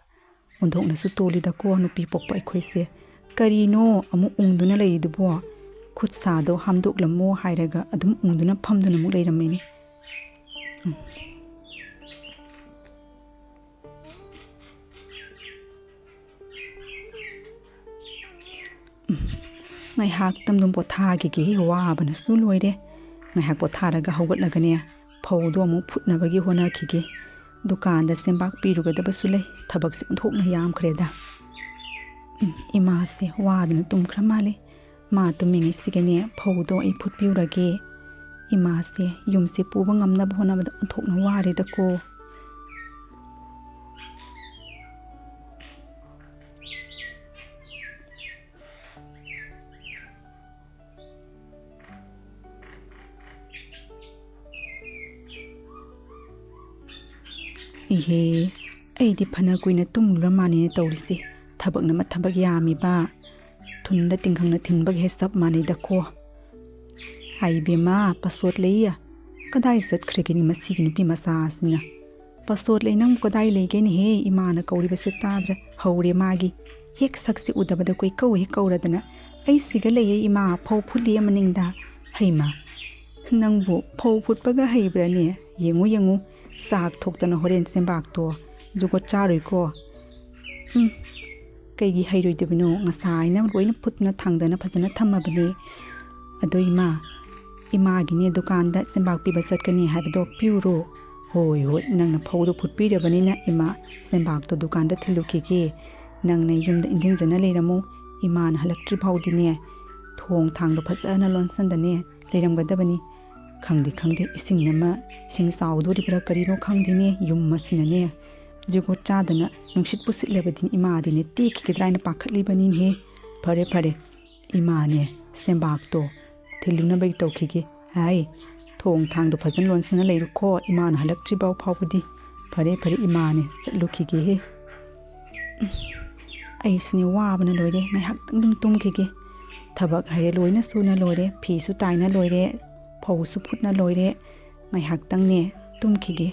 ꯑꯣꯟꯊꯣꯛꯅꯁꯨ ꯇꯣꯜꯂꯤꯗꯀꯣ ꯅꯨꯄꯤ ꯄꯣꯛꯄ ꯑꯩꯈꯣꯏꯁꯦ꯫ ꯀꯔꯤꯅꯣ ꯑꯃꯨꯛ ꯎꯪꯗꯨꯅ ꯂꯩꯔꯤꯗꯨꯕꯣ? ꯈꯨꯠ ꯁꯥꯗꯣ ꯍꯥꯝꯗꯣꯛꯂꯝꯃꯣ ꯍꯥꯏꯔꯒ ꯑꯗꯨꯝ ꯎꯪꯗꯨꯅ ꯐꯝꯗꯨꯅ ꯑꯃꯨꯛ ꯂꯩꯔꯝꯃꯦꯅꯦ꯫ ꯎꯝ꯫ ꯉꯥꯏꯍꯥꯛꯇꯪ ꯑꯗꯨꯝ ꯄꯣꯊꯥꯈꯤꯒꯦ, ꯋꯥꯕꯅꯁꯨ ꯂꯣꯏꯔꯦ꯫ ꯉꯥꯏꯍꯥꯛ ꯄꯣꯊꯥꯔꯒ ꯍꯧꯒꯠꯂꯒꯅꯦ, ꯐꯧꯗꯣ ꯑꯃꯨꯛ ꯐꯨꯠꯅꯕꯒꯤ ꯍꯣꯠꯅꯈꯤꯒꯦ꯫ ꯗꯨꯀꯥꯟꯗ ꯆꯦꯡꯕꯥꯛ ꯄꯤꯔꯨꯒꯗꯕꯁꯨ ꯂꯩ꯫ ꯊꯕꯛꯁꯦ ꯑꯣꯟꯊꯣꯛꯅ ꯌꯥꯝꯈ꯭ꯔꯦꯗ꯫ ꯎꯝ, ꯏꯃꯥꯁꯦ ꯋꯥꯗꯅ ꯇꯨꯝꯈ꯭ꯔ ꯃꯥꯜꯂꯦ꯫ ꯃꯥ ꯇꯨꯝꯃꯤꯉꯩꯁꯤꯒꯅꯦ, ꯐꯧꯗꯣ ꯑꯩ ꯐꯨꯠꯄꯤꯔꯨꯔꯒꯦ꯫ ꯏꯃꯥꯁꯦ ꯌꯨꯝꯁꯦ ꯄꯨꯕ ꯉꯝꯅꯕ ꯍꯣꯠꯅꯕꯗ ꯑꯣꯟꯊꯣꯛꯅ ꯋꯥꯔꯦꯗꯀꯣ꯫ ꯏꯍꯦ, ꯑꯩꯗꯤ ꯐꯅ ꯀꯨꯏꯅ ꯇꯨꯝꯂꯨꯔ ꯃꯥꯅꯦꯅ ꯇꯧꯔꯤꯁꯦ꯫ ꯊꯕꯛꯅ ꯃꯊꯕꯛ ꯌꯥꯝꯃꯤꯕ, ꯊꯨꯟꯗ ꯇꯤꯡꯈꯪꯅ ꯊꯤꯟꯕꯒ ꯍꯦꯛ ꯆꯞ ꯃꯥꯟꯅꯩꯗꯀꯣ꯫ ꯍꯥꯏ ꯏꯕꯦꯝꯃ, ꯄꯥꯁꯣꯠ ꯂꯩꯌꯦ, ꯀꯗꯥꯏ ꯆꯠꯈ꯭ꯔꯒꯦꯅꯤ ꯃꯁꯤꯒꯤ ꯅꯨꯄꯤ ꯃꯆꯥꯁꯤꯅ? ꯄꯥꯁꯣꯠ ꯂꯩ, ꯅꯪꯕꯨ ꯀꯗꯥꯏ ꯂꯩꯒꯦꯅꯦꯍꯦ? ꯏꯃꯥꯅ ꯀꯧꯔꯤꯕꯁꯦ ꯇꯥꯗ꯭ꯔꯦ꯫ ꯍꯧꯔꯦ ꯃꯥꯒꯤ꯫ ꯍꯦꯛ ꯁꯛꯁꯤ ꯎꯗꯕꯗ ꯀꯣꯏꯀꯧ ꯍꯦꯛ ꯀꯧꯔꯗꯅ, "ꯑꯩ ꯁꯤꯒ ꯂꯩꯌꯦ ꯏꯃꯥ, ꯐꯧ ꯐꯨꯠꯂꯤꯌꯦ ꯃꯅꯤꯡꯗ"꯫ ꯍꯩꯃꯥ, ꯅꯪꯕꯨ ꯐꯧ ꯐꯨꯠꯄꯒ ꯍꯩꯕ꯭ꯔꯥꯅꯦ? ꯌꯦꯡꯉꯨ, ꯌꯦꯡꯉꯨ, ꯆꯥꯛ ꯊꯣꯛꯇꯅ ꯍꯣꯔꯦꯟ ꯆꯦꯡꯕꯥꯛꯇꯣ ꯖꯨꯒꯣꯠ ꯆꯥꯔꯣꯏꯀꯣ꯫ ꯎꯝ, ꯀꯩꯒꯤ ꯍꯩꯔꯣꯏꯗꯕꯅꯣ? ꯉꯁꯥꯏꯅ ꯂꯣꯏꯅ ꯐꯨꯠꯇꯅ ꯊꯥꯡꯗꯅ ꯐꯖꯅ ꯊꯝꯃꯕꯅꯦ꯫ ꯑꯗꯣ ꯏꯃꯥ, ꯏꯃꯥꯒꯤꯅꯦ ꯗꯨꯀꯥꯟꯗ ꯆꯦꯡꯕꯥꯛ ꯄꯤꯕ ꯆꯠꯀꯅꯤ ꯍꯥꯏꯕꯗꯣ ꯄꯤꯔꯨꯔꯣ꯫ ꯍꯣꯏ, ꯍꯣꯏ, ꯅꯪꯅ ꯐꯧꯗꯣ ꯐꯨꯠꯄꯤꯔꯕꯅꯤꯅ ꯏꯃꯥ, ꯆꯦꯡꯕꯥꯛꯇꯣ ꯗꯨꯀꯥꯟꯗ ꯊꯤꯜꯂꯨꯈꯤꯒꯦ꯫ ꯅꯪꯅ ꯌꯨꯝꯗ ꯏꯟꯖꯤꯟꯖꯅ ꯂꯩꯔꯝꯃꯨ꯫ ꯏꯃꯥꯅ ꯍꯜꯂꯛꯇ꯭ꯔꯤ ꯐꯥꯎꯗꯤꯅꯦ, ꯊꯣꯡ ꯊꯥꯡꯗꯣ ꯐꯖꯅ ꯂꯣꯟꯁꯟꯗꯅꯦ ꯂꯩꯔꯝꯒꯗꯕꯅꯤ꯫ ꯈꯪꯗꯦ, ꯈꯪꯗꯦ, ꯏꯁꯤꯡ ꯑꯃ, ꯏꯁꯤꯡ ꯆꯥꯎꯗꯣꯔꯤꯕ꯭ꯔꯥ ꯀꯔꯤꯅꯣ ꯈꯪꯗꯦꯅꯦ, ꯌꯨꯝ ꯑꯁꯤꯅꯅꯦ ꯖꯨꯒꯣꯠ ꯆꯥꯗꯅ ꯅꯨꯡꯁꯤꯠꯄꯨ ꯁꯤꯠꯂꯕꯗꯤ ꯏꯃꯥꯗꯤꯅꯦ ꯇꯦꯛꯈꯤꯒꯗ꯭ꯔꯥ ꯍꯥꯏꯅ ꯄꯥꯈꯠꯂꯤꯕꯅꯤꯅꯦꯍꯦ꯫ ꯐꯔꯦ, ꯐꯔꯦ, ꯏꯃꯥꯅꯦ ꯆꯦꯡꯕꯥꯛꯇꯣ ꯊꯤꯜꯂꯨꯅꯕꯒꯤ ꯇꯧꯈꯤꯒꯦ꯫ ꯍꯥꯏ, ꯊꯣꯡ ꯊꯥꯡꯗꯣ ꯐꯖꯅ ꯂꯣꯟꯁꯤꯟꯅ ꯂꯩꯔꯨꯀꯣ, ꯏꯃꯥꯅ ꯍꯜꯂꯛꯇ꯭ꯔꯤ ꯐꯥꯎ ꯐꯥꯎꯕꯗꯤ꯫ ꯐꯔꯦ, ꯐꯔꯦ, ꯏꯃꯥꯅꯦ ꯆꯠꯂꯨꯈꯤꯒꯦꯍꯦ꯫ ꯎꯝ, ꯑꯩꯁꯨꯅꯦ ꯋꯥꯕꯅ ꯂꯣꯏꯔꯦ, ꯉꯥꯏꯍꯥꯛꯇꯪ ꯑꯗꯨꯝ ꯇꯨꯝꯈꯤꯒꯦ꯫ ꯊꯕꯛ ꯍꯥꯏꯔꯦ ꯂꯣꯏꯅ ꯁꯨꯅ ꯂꯣꯏꯔꯦ, ꯐꯤꯁꯨ ꯇꯥꯏꯅ ꯂꯣꯏꯔꯦ, ꯐꯧꯁꯨ ꯐꯨꯠꯅ ꯂꯣꯏꯔꯦ, ꯉꯥꯏꯍꯥꯛꯇꯪꯅꯦ ꯇꯨꯝꯈꯤꯒꯦ꯫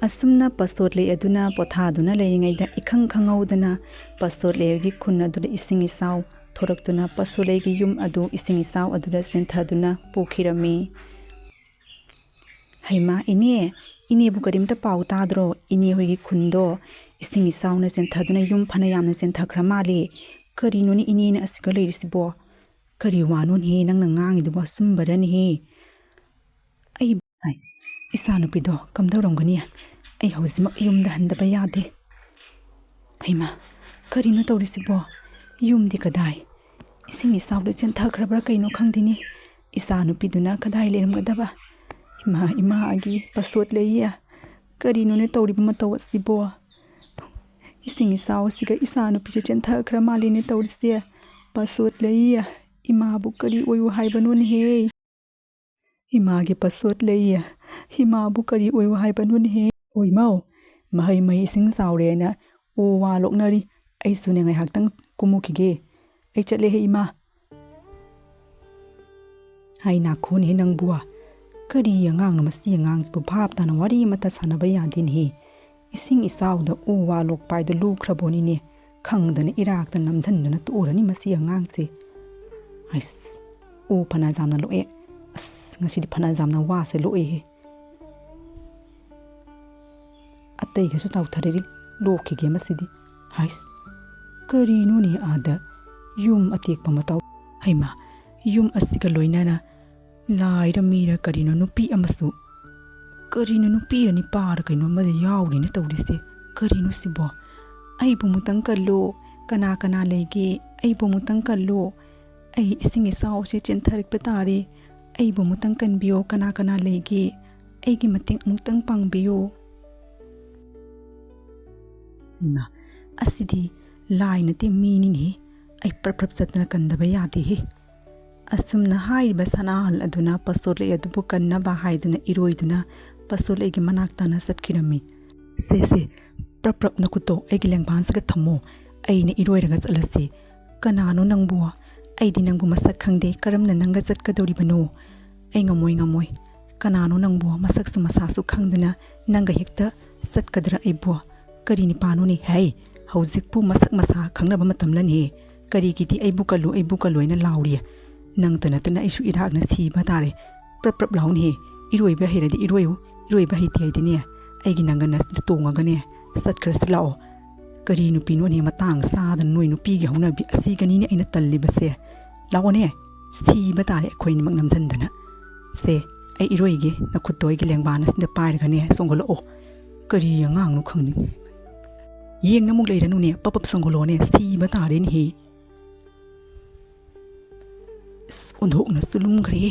ꯑꯁꯨꯝꯅ ꯄꯥꯁꯣꯠ ꯂꯩ ꯑꯗꯨꯅ ꯄꯣꯊꯥꯗꯨꯅ ꯂꯩꯔꯤꯉꯩꯗ ꯏꯈꯪ ꯈꯪꯍꯧꯗꯅ ꯄꯥꯁꯣꯠ ꯂꯩꯒꯤ ꯈꯨꯟ ꯑꯗꯨꯗ ꯏꯁꯤꯡ ꯏꯆꯥꯎ ꯊꯣꯔꯛꯇꯨꯅ ꯄꯥꯁꯣꯠ ꯂꯩꯒꯤ ꯌꯨꯝ ꯑꯗꯨ ꯏꯁꯤꯡ ꯏꯆꯥꯎ ꯑꯗꯨꯗ ꯆꯦꯟꯊꯗꯨꯅ ꯄꯨꯈꯤꯔꯝꯃꯤ꯫ "ꯍꯩꯃꯥ, ꯏꯅꯦ, ꯏꯅꯦꯕꯨ ꯀꯔꯤꯝꯇ ꯄꯥꯎ ꯇꯥꯗ꯭ꯔꯣ? ꯏꯅꯦ ꯍꯣꯏꯒꯤ ꯈꯨꯟꯗꯣ ꯏꯁꯤꯡ ꯏꯆꯥꯎꯅ ꯆꯦꯟꯊꯗꯨꯅ ꯌꯨꯝ ꯐꯅ ꯌꯥꯝꯅ ꯆꯦꯟꯊꯈ꯭ꯔ ꯃꯥꯜꯂꯦ꯫ ꯀꯔꯤꯅꯣꯅꯦ ꯏꯅꯦꯅ ꯑꯁꯤꯒ ꯂꯩꯔꯤꯁꯤꯕꯣ?" ꯀꯔꯤ ꯋꯥꯅꯣꯅꯦꯍꯦ ꯅꯪꯅ ꯉꯥꯡꯉꯤꯗꯨꯕꯣ? ꯑꯆꯨꯝꯕꯔꯅꯦꯍꯦ? ꯑꯩ, ꯑꯩ, ꯏꯆꯥꯅꯨꯄꯤꯗꯣ ꯀꯝꯗꯧꯔꯝꯒꯅꯤ? ꯑꯩ ꯍꯧꯖꯤꯛꯃꯛ ꯌꯨꯝꯗ ꯍꯟꯗꯕ ꯌꯥꯗꯦ꯫ ꯍꯩꯃꯥ, ꯀꯔꯤꯅꯣ ꯇꯧꯔꯤꯁꯤꯕꯣ? ꯌꯨꯝꯗꯤ ꯀꯗꯥꯏ? ꯏꯁꯤꯡ ꯏꯆꯥꯎꯗ ꯆꯦꯟꯊꯈ꯭ꯔꯕ꯭ꯔꯥ ꯀꯩꯅꯣ ꯈꯪꯗꯦꯅꯦ꯫ ꯏꯆꯥꯅꯨꯄꯤꯗꯨꯅ ꯀꯗꯥꯏ ꯂꯩꯔꯝꯒꯗꯕ? ꯏꯃꯥ, ꯏꯃꯥꯒꯤ ꯄꯁꯣꯠ ꯂꯩꯌꯦ꯫ ꯀꯔꯤꯅꯣꯅꯦ ꯇꯧꯔꯤꯕ ꯃꯇꯧ ꯑꯁꯤꯕꯣ? ꯏꯁꯤꯡ ꯏꯆꯥꯎꯁꯤꯒ ꯏꯆꯥꯅꯨꯄꯤꯁꯦ ꯆꯦꯟꯊꯈ꯭ꯔ ꯃꯥꯜꯂꯦꯅꯦ ꯇꯧꯔꯤꯁꯦ꯫ ꯄꯁꯣꯠ ꯂꯩꯌꯦ꯫ ꯏꯃꯥꯕꯨ ꯀꯔꯤ ꯑꯣꯏꯌꯨ ꯍꯥꯏꯕꯅꯣꯅꯦꯍꯦ? ꯏꯃꯥꯒꯤ ꯄꯁꯣꯠ ꯂꯩꯌꯦ꯫ ꯏꯃꯥꯕꯨ ꯀꯔꯤ ꯑꯣꯏꯌꯨ ꯍꯥꯏꯕꯅꯣꯅꯦꯍꯦ? ꯑꯣꯏꯃꯧ, ꯃꯍꯩ ꯃꯍꯩ ꯏꯁꯤꯡ ꯆꯥꯎꯔꯦꯅ ꯎ ꯋꯥ ꯂꯣꯛꯅꯔꯤ꯫ ꯑꯩꯁꯨꯅꯦ ꯉꯥꯏꯍꯥꯛꯇꯪ ꯀꯨꯝꯃꯨꯈꯤꯒꯦ꯫ ꯑꯩ ꯆꯠꯂꯦꯍꯦ ꯏꯃꯥ꯫ ꯍꯥꯏ ꯅꯥꯈꯣꯅꯦꯍꯦ ꯅꯪꯕꯨ꯫ ꯀꯔꯤ ꯑꯉꯥꯡꯅꯣ ꯃꯁꯤ ꯑꯉꯥꯡꯁꯤꯕꯨ? ꯚꯥꯞ ꯇꯥꯅ ꯋꯥꯔꯤ ꯑꯃꯠꯇ ꯁꯥꯟꯅꯕ ꯌꯥꯗꯦꯅꯦꯍꯦ꯫ ꯏꯁꯤꯡ ꯏꯆꯥꯎꯗ ꯎ ꯋꯥ ꯂꯣꯛꯄꯥꯏꯗ ꯂꯨꯈ꯭ꯔꯕꯣꯅꯤꯅꯦ꯫ ꯈꯪꯗꯅ ꯏꯔꯥꯛꯇ ꯅꯝꯁꯤꯟꯗꯅ ꯇꯣꯛꯎꯔꯅꯤ ꯃꯁꯤ ꯑꯉꯥꯡꯁꯦ꯫ ꯍꯩꯁ, ꯎ ꯐꯅ ꯌꯥꯝꯅ ꯂꯣꯛꯑꯦ꯫ ꯑꯁ, ꯉꯁꯤꯗꯤ ꯐꯅ ꯌꯥꯝꯅ ꯋꯥꯁꯦ ꯂꯣꯛꯑꯦꯍꯦ꯫ ꯑꯇꯩꯒꯁꯨ ꯇꯥꯎꯊꯔꯔꯤ, ꯂꯣꯛꯈꯤꯒꯦ ꯃꯁꯤꯗꯤ꯫ ꯍꯩꯁ, ꯀꯔꯤꯅꯣꯅꯦ ꯑꯥꯗ ꯌꯨꯝ ꯑꯇꯦꯛꯄ ꯃꯇꯥꯎ? ꯍꯩꯃꯥ, ꯌꯨꯝ ꯑꯁꯤꯒ ꯂꯣꯏꯅꯅ ꯂꯥꯏꯔ ꯃꯤꯔ ꯀꯔꯤꯅꯣ ꯅꯨꯄꯤ ꯑꯃꯁꯨ, ꯀꯔꯤꯅꯣ ꯅꯨꯄꯤꯔ ꯅꯤꯄꯥꯔ ꯀꯩꯅꯣ ꯑꯃꯗꯤ ꯌꯥꯎꯔꯤꯅꯦ ꯇꯧꯔꯤꯁꯦ꯫ ꯀꯔꯤꯅꯣ ꯁꯤꯕꯣ? ꯑꯩꯕꯨ ꯑꯃꯨꯛꯇꯪ ꯀꯜꯂꯣ, ꯀꯅꯥ ꯀꯅꯥ ꯂꯩꯒꯦ? ꯑꯩꯕꯨ ꯑꯃꯨꯛꯇꯪ ꯀꯜꯂꯣ꯫ ꯑꯩ ꯏꯁꯤꯡ ꯏꯆꯥꯎꯁꯦ ꯆꯦꯟꯊꯔꯛꯄ ꯇꯥꯔꯦ꯫ ꯑꯩꯕꯨ ꯑꯃꯨꯛꯇꯪ ꯀꯟꯕꯤꯌꯣ, ꯀꯅꯥ ꯀꯅꯥ ꯂꯩꯒꯦ? ꯑꯩꯒꯤ ꯃꯇꯦꯡ ꯑꯃꯨꯛꯇꯪ ꯄꯥꯡꯕꯤꯌꯣ꯫ ꯍꯩꯃꯥ, ꯑꯁꯤꯗꯤ ꯂꯥꯏ ꯅꯠꯇꯦ, ꯃꯤꯅꯤꯅꯦꯍꯦ꯫ ꯑꯩ ꯄ꯭ꯔꯞ ꯄ꯭ꯔꯞ ꯆꯠꯇꯅ ꯀꯟꯗꯕ ꯌꯥꯗꯦꯍꯦ꯫ ꯑꯁꯨꯝꯅ ꯍꯥꯏꯔꯤꯕ ꯁꯅꯥꯍꯜ ꯑꯗꯨꯅ ꯄꯁꯣꯠꯂꯩ ꯑꯗꯨꯕꯨ ꯀꯟꯅꯕ ꯍꯥꯏꯗꯨꯅ ꯏꯔꯣꯏꯗꯨꯅ ꯄꯁꯣꯠꯂꯩꯒꯤ ꯃꯅꯥꯛ ꯇꯥꯅ ꯆꯠꯈꯤꯔꯝꯃꯤ꯫ "ꯁꯦ, ꯁꯦ, ꯄ꯭ꯔꯞ ꯄ꯭ꯔꯞ ꯅꯈꯨꯠꯇꯣ ꯑꯩꯒꯤ ꯂꯦꯡꯕꯥꯟꯁꯤꯒ ꯊꯝꯃꯣ, ꯑꯩꯅ ꯏꯔꯣꯏꯔꯒ ꯆꯠꯂꯁꯤ꯫ ꯀꯅꯥꯅꯣ ꯅꯪꯕꯨ? ꯑꯩꯗꯤ ꯅꯪꯕꯨ ꯃꯁꯛ ꯈꯪꯗꯦ, ꯀꯔꯝꯅ ꯅꯪꯒ ꯆꯠꯀꯗꯧꯔꯤꯕꯅꯣ? ꯑꯩ ꯉꯝꯃꯣꯏ, ꯉꯝꯃꯣꯏ꯫ ꯀꯅꯥꯅꯣ ꯅꯪꯕꯨ? ꯃꯁꯛꯁꯨ ꯃꯁꯥꯁꯨ ꯈꯪꯗꯅ ꯅꯪꯒ ꯍꯦꯛꯇ ꯆꯠꯀꯗ꯭ꯔꯥ ꯑꯩꯕꯨ? ꯀꯔꯤ ꯅꯤꯄꯥꯅꯣꯅꯦ? ꯍꯩ, ꯍꯧꯖꯤꯛꯄꯨ ꯃꯁꯛ ꯃꯁꯥ ꯈꯪꯅꯕ ꯃꯇꯝꯂꯅꯦ? ꯀꯔꯤꯒꯤꯗꯤ ꯑꯩꯕꯨ ꯀꯜꯂꯨ, ꯑꯩꯕꯨ ꯀꯜꯂꯨ ꯍꯥꯏꯅ ꯂꯥꯎꯔꯤ? ꯅꯪꯇ ꯅꯠꯇꯅ ꯑꯩꯁꯨ ꯏꯔꯥꯛꯅ ꯁꯤꯕ ꯇꯥꯔꯦ꯫ ꯄ꯭ꯔꯞ ꯄ꯭ꯔꯞ ꯂꯥꯎꯅꯦꯍꯦ꯫ ꯏꯔꯣꯏꯕ ꯍꯩꯔꯗꯤ ꯏꯔꯣꯏꯌꯨ, ꯏꯔꯣꯏꯕ ꯍꯩꯇꯦ ꯍꯥꯏꯗꯤꯅꯦ, ꯑꯩꯒꯤ ꯅꯪꯒꯟ ꯑꯁꯤꯗ ꯇꯣꯡꯉꯒꯅꯦ ꯆꯠꯈ꯭ꯔꯁꯤ ꯂꯥꯛꯑꯣ꯫ ꯀꯔꯤ ꯅꯨꯄꯤꯅꯣꯅꯦ ꯃꯇꯥꯡ ꯆꯥꯗꯅ ꯅꯣꯏ ꯅꯨꯄꯤꯒꯤ ꯍꯧꯅꯕꯤ ꯑꯁꯤꯒꯅꯤꯅꯦ ꯑꯩꯅ ꯇꯜꯂꯤꯕꯁꯦ꯫ "ꯂꯥꯛꯑꯣꯅꯦ, ꯁꯤꯕ ꯇꯥꯔꯦ ꯑꯩꯈꯣꯏꯅꯤꯃꯛ ꯅꯝꯁꯤꯟꯗꯅ꯫ ꯁꯦ, ꯑꯩ ꯏꯔꯣꯏꯒꯦ, ꯅꯈꯨꯠꯇꯣ ꯑꯩꯒꯤ ꯂꯦꯡꯕꯥꯟ ꯑꯁꯤꯗ ꯄꯥꯏꯔꯒꯅꯦ ꯆꯣꯡꯈꯠꯂꯛꯑꯣ"꯫ ꯀꯔꯤ ꯑꯉꯥꯡꯅꯣ ꯈꯪꯗꯦ꯫ "ꯌꯦꯡꯅ ꯑꯃꯨꯛ ꯂꯩꯔꯅꯨꯅꯦ, ꯄꯞ ꯄꯞ ꯆꯣꯡꯈꯠꯂꯛꯑꯣꯅꯦ, ꯁꯤꯕ ꯇꯥꯔꯦꯅꯦꯍꯦ"꯫ ꯑꯁ, ꯑꯣꯟꯊꯣꯛꯅꯁꯨ ꯂꯨꯝꯈ꯭ꯔꯦ꯫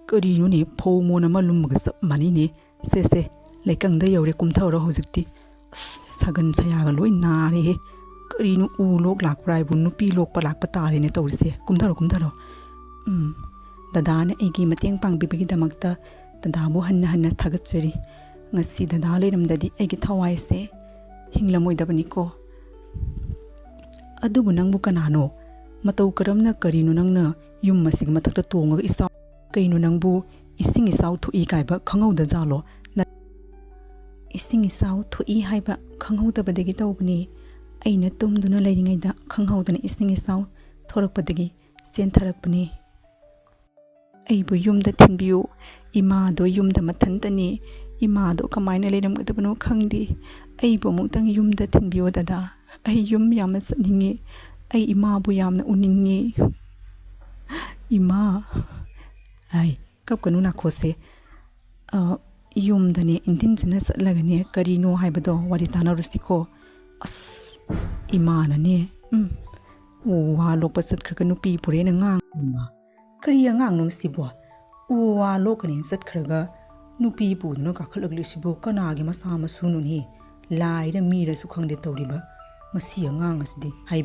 ꯀꯔꯤꯅꯣꯅꯦ, ꯐꯧ ꯃꯣꯟ ꯑꯃ ꯂꯨꯝꯕꯒ ꯆꯞ ꯃꯥꯟꯅꯩꯅꯦ꯫ "ꯁꯦ, ꯁꯦ, ꯂꯩꯀꯪꯗ ꯌꯧꯔꯦ, ꯀꯨꯝꯊꯔꯣ ꯍꯧꯖꯤꯛꯇꯤ꯫ ꯑꯁ, ꯁꯥꯒꯟ ꯁꯌꯥꯒ ꯂꯣꯏ ꯅꯥꯔꯦꯍꯦ꯫ ꯀꯔꯤꯅꯣ, ꯎ ꯂꯣꯛ ꯂꯥꯛꯄ꯭ꯔꯥ ꯍꯥꯏꯕꯨ, ꯅꯨꯄꯤ ꯂꯣꯛꯄ ꯂꯥꯛꯄ ꯇꯥꯔꯦꯅꯦ ꯇꯧꯔꯤꯁꯦ꯫ ꯀꯨꯝꯊꯔꯣ, ꯀꯨꯝꯊꯔꯣ꯫ ꯎꯝ, ꯗꯗꯥꯅ ꯑꯩꯒꯤ ꯃꯇꯦꯡ ꯄꯥꯡꯕꯤꯕꯒꯤꯗꯃꯛꯇ ꯗꯗꯥꯕꯨ ꯍꯟꯅ ꯍꯟꯅ ꯊꯥꯒꯠꯆꯔꯤ꯫ ꯉꯁꯤ ꯗꯗꯥ ꯂꯩꯔꯝꯗꯗꯤ ꯑꯩꯒꯤ ꯊꯋꯥꯏꯁꯦ ꯍꯤꯡꯂꯝꯃꯣꯏꯗꯕꯅꯤꯀꯣ"꯫ "ꯑꯗꯨꯕꯨ ꯅꯪꯕꯨ ꯀꯅꯥꯅꯣ? ꯃꯇꯧ ꯀꯔꯝꯅ, ꯀꯔꯤꯅꯣ ꯅꯪꯅ ꯌꯨꯝ ꯑꯁꯤꯒꯤ ꯃꯊꯛꯇ ꯇꯣꯡꯉꯒ ꯏꯆꯥꯎ-, ꯀꯩꯅꯣ ꯅꯪꯕꯨ ꯏꯁꯤꯡ ꯏꯆꯥꯎ ꯊꯣꯛꯏ ꯀꯥꯏꯕ ꯈꯪꯍꯧꯗ ꯖꯥꯠꯂꯣ? ꯅ-" "ꯏꯁꯤꯡ ꯏꯆꯥꯎ ꯊꯣꯛꯏ ꯍꯥꯏꯕ ꯈꯪꯍꯧꯗꯕꯗꯒꯤ ꯇꯧꯕꯅꯤ꯫ ꯑꯩꯅ ꯇꯨꯝꯗꯨꯅ ꯂꯩꯔꯤꯉꯩꯗ ꯈꯪꯍꯧꯗꯅ ꯏꯁꯤꯡ ꯏꯆꯥꯎ ꯊꯣꯔꯛꯄꯗꯒꯤ ꯆꯦꯟꯊꯔꯛꯄꯅꯤ꯫ ꯑꯩꯕꯨ ꯌꯨꯝꯗ ꯊꯤꯟꯕꯤꯌꯨ꯫ ꯏꯃꯥꯗꯣ ꯌꯨꯝꯗ ꯃꯊꯟꯇꯅꯤ꯫ ꯏꯃꯥꯗꯣ ꯀꯃꯥꯏꯅ ꯂꯩꯔꯝꯒꯗꯕꯅꯣ ꯈꯪꯗꯦ꯫ ꯑꯩꯕꯨ ꯑꯃꯨꯛꯇꯪ ꯌꯨꯝꯗ ꯊꯤꯟꯕꯤꯌꯣ ꯗꯗꯥ꯫ ꯑꯩ ꯌꯨꯝ ꯌꯥꯝꯅ ꯆꯠꯅꯤꯡꯉꯤ꯫ ꯑꯩ ꯏꯃꯥꯕꯨ ꯌꯥꯝꯅ ꯎꯅꯤꯡꯉꯤ꯫ ꯏꯃꯥ"꯫ ꯑꯩ, ꯀꯞꯀꯅꯨ ꯅꯥꯈꯣꯁꯦ꯫ ꯑ, ꯌꯨꯝꯗꯅꯦ ꯏꯟꯊꯤꯟꯁꯤꯅ ꯆꯠꯂꯒꯅꯦ ꯀꯔꯤꯅꯣ ꯍꯥꯏꯕꯗꯣ ꯋꯥꯔꯤ ꯇꯥꯟꯅꯔꯨꯁꯤꯀꯣ꯫ ꯑꯁ, ꯏꯃꯥꯅꯅꯦ, ꯎꯝ, ꯎ ꯋꯥ ꯂꯣꯛꯄ ꯆꯠꯈ꯭ꯔꯒ ꯅꯨꯄꯤ ꯄꯨꯔꯦꯅ ꯉꯥꯡ-, ꯏꯃꯥ, ꯀꯔꯤ ꯑꯉꯥꯡꯅꯣ ꯁꯤꯕꯣ? ꯎ ꯋꯥ ꯂꯣꯛꯀꯅꯦꯅ ꯆꯠꯈ꯭ꯔꯒ ꯅꯨꯄꯤ ꯄꯨꯗꯨꯅ ꯀꯥꯈꯠꯂꯛꯂꯤꯁꯤꯕꯨ ꯀꯅꯥꯒꯤ ꯃꯆꯥ ꯃꯁꯨꯅꯣꯅꯦ? ꯂꯥꯏꯔ ꯃꯤꯔꯁꯨ ꯈꯪꯗꯦ ꯇꯧꯔꯤꯕ ꯃꯁꯤ ꯑꯉꯥꯡ ꯑꯁꯤꯗꯤ꯫ ꯍꯥꯏ,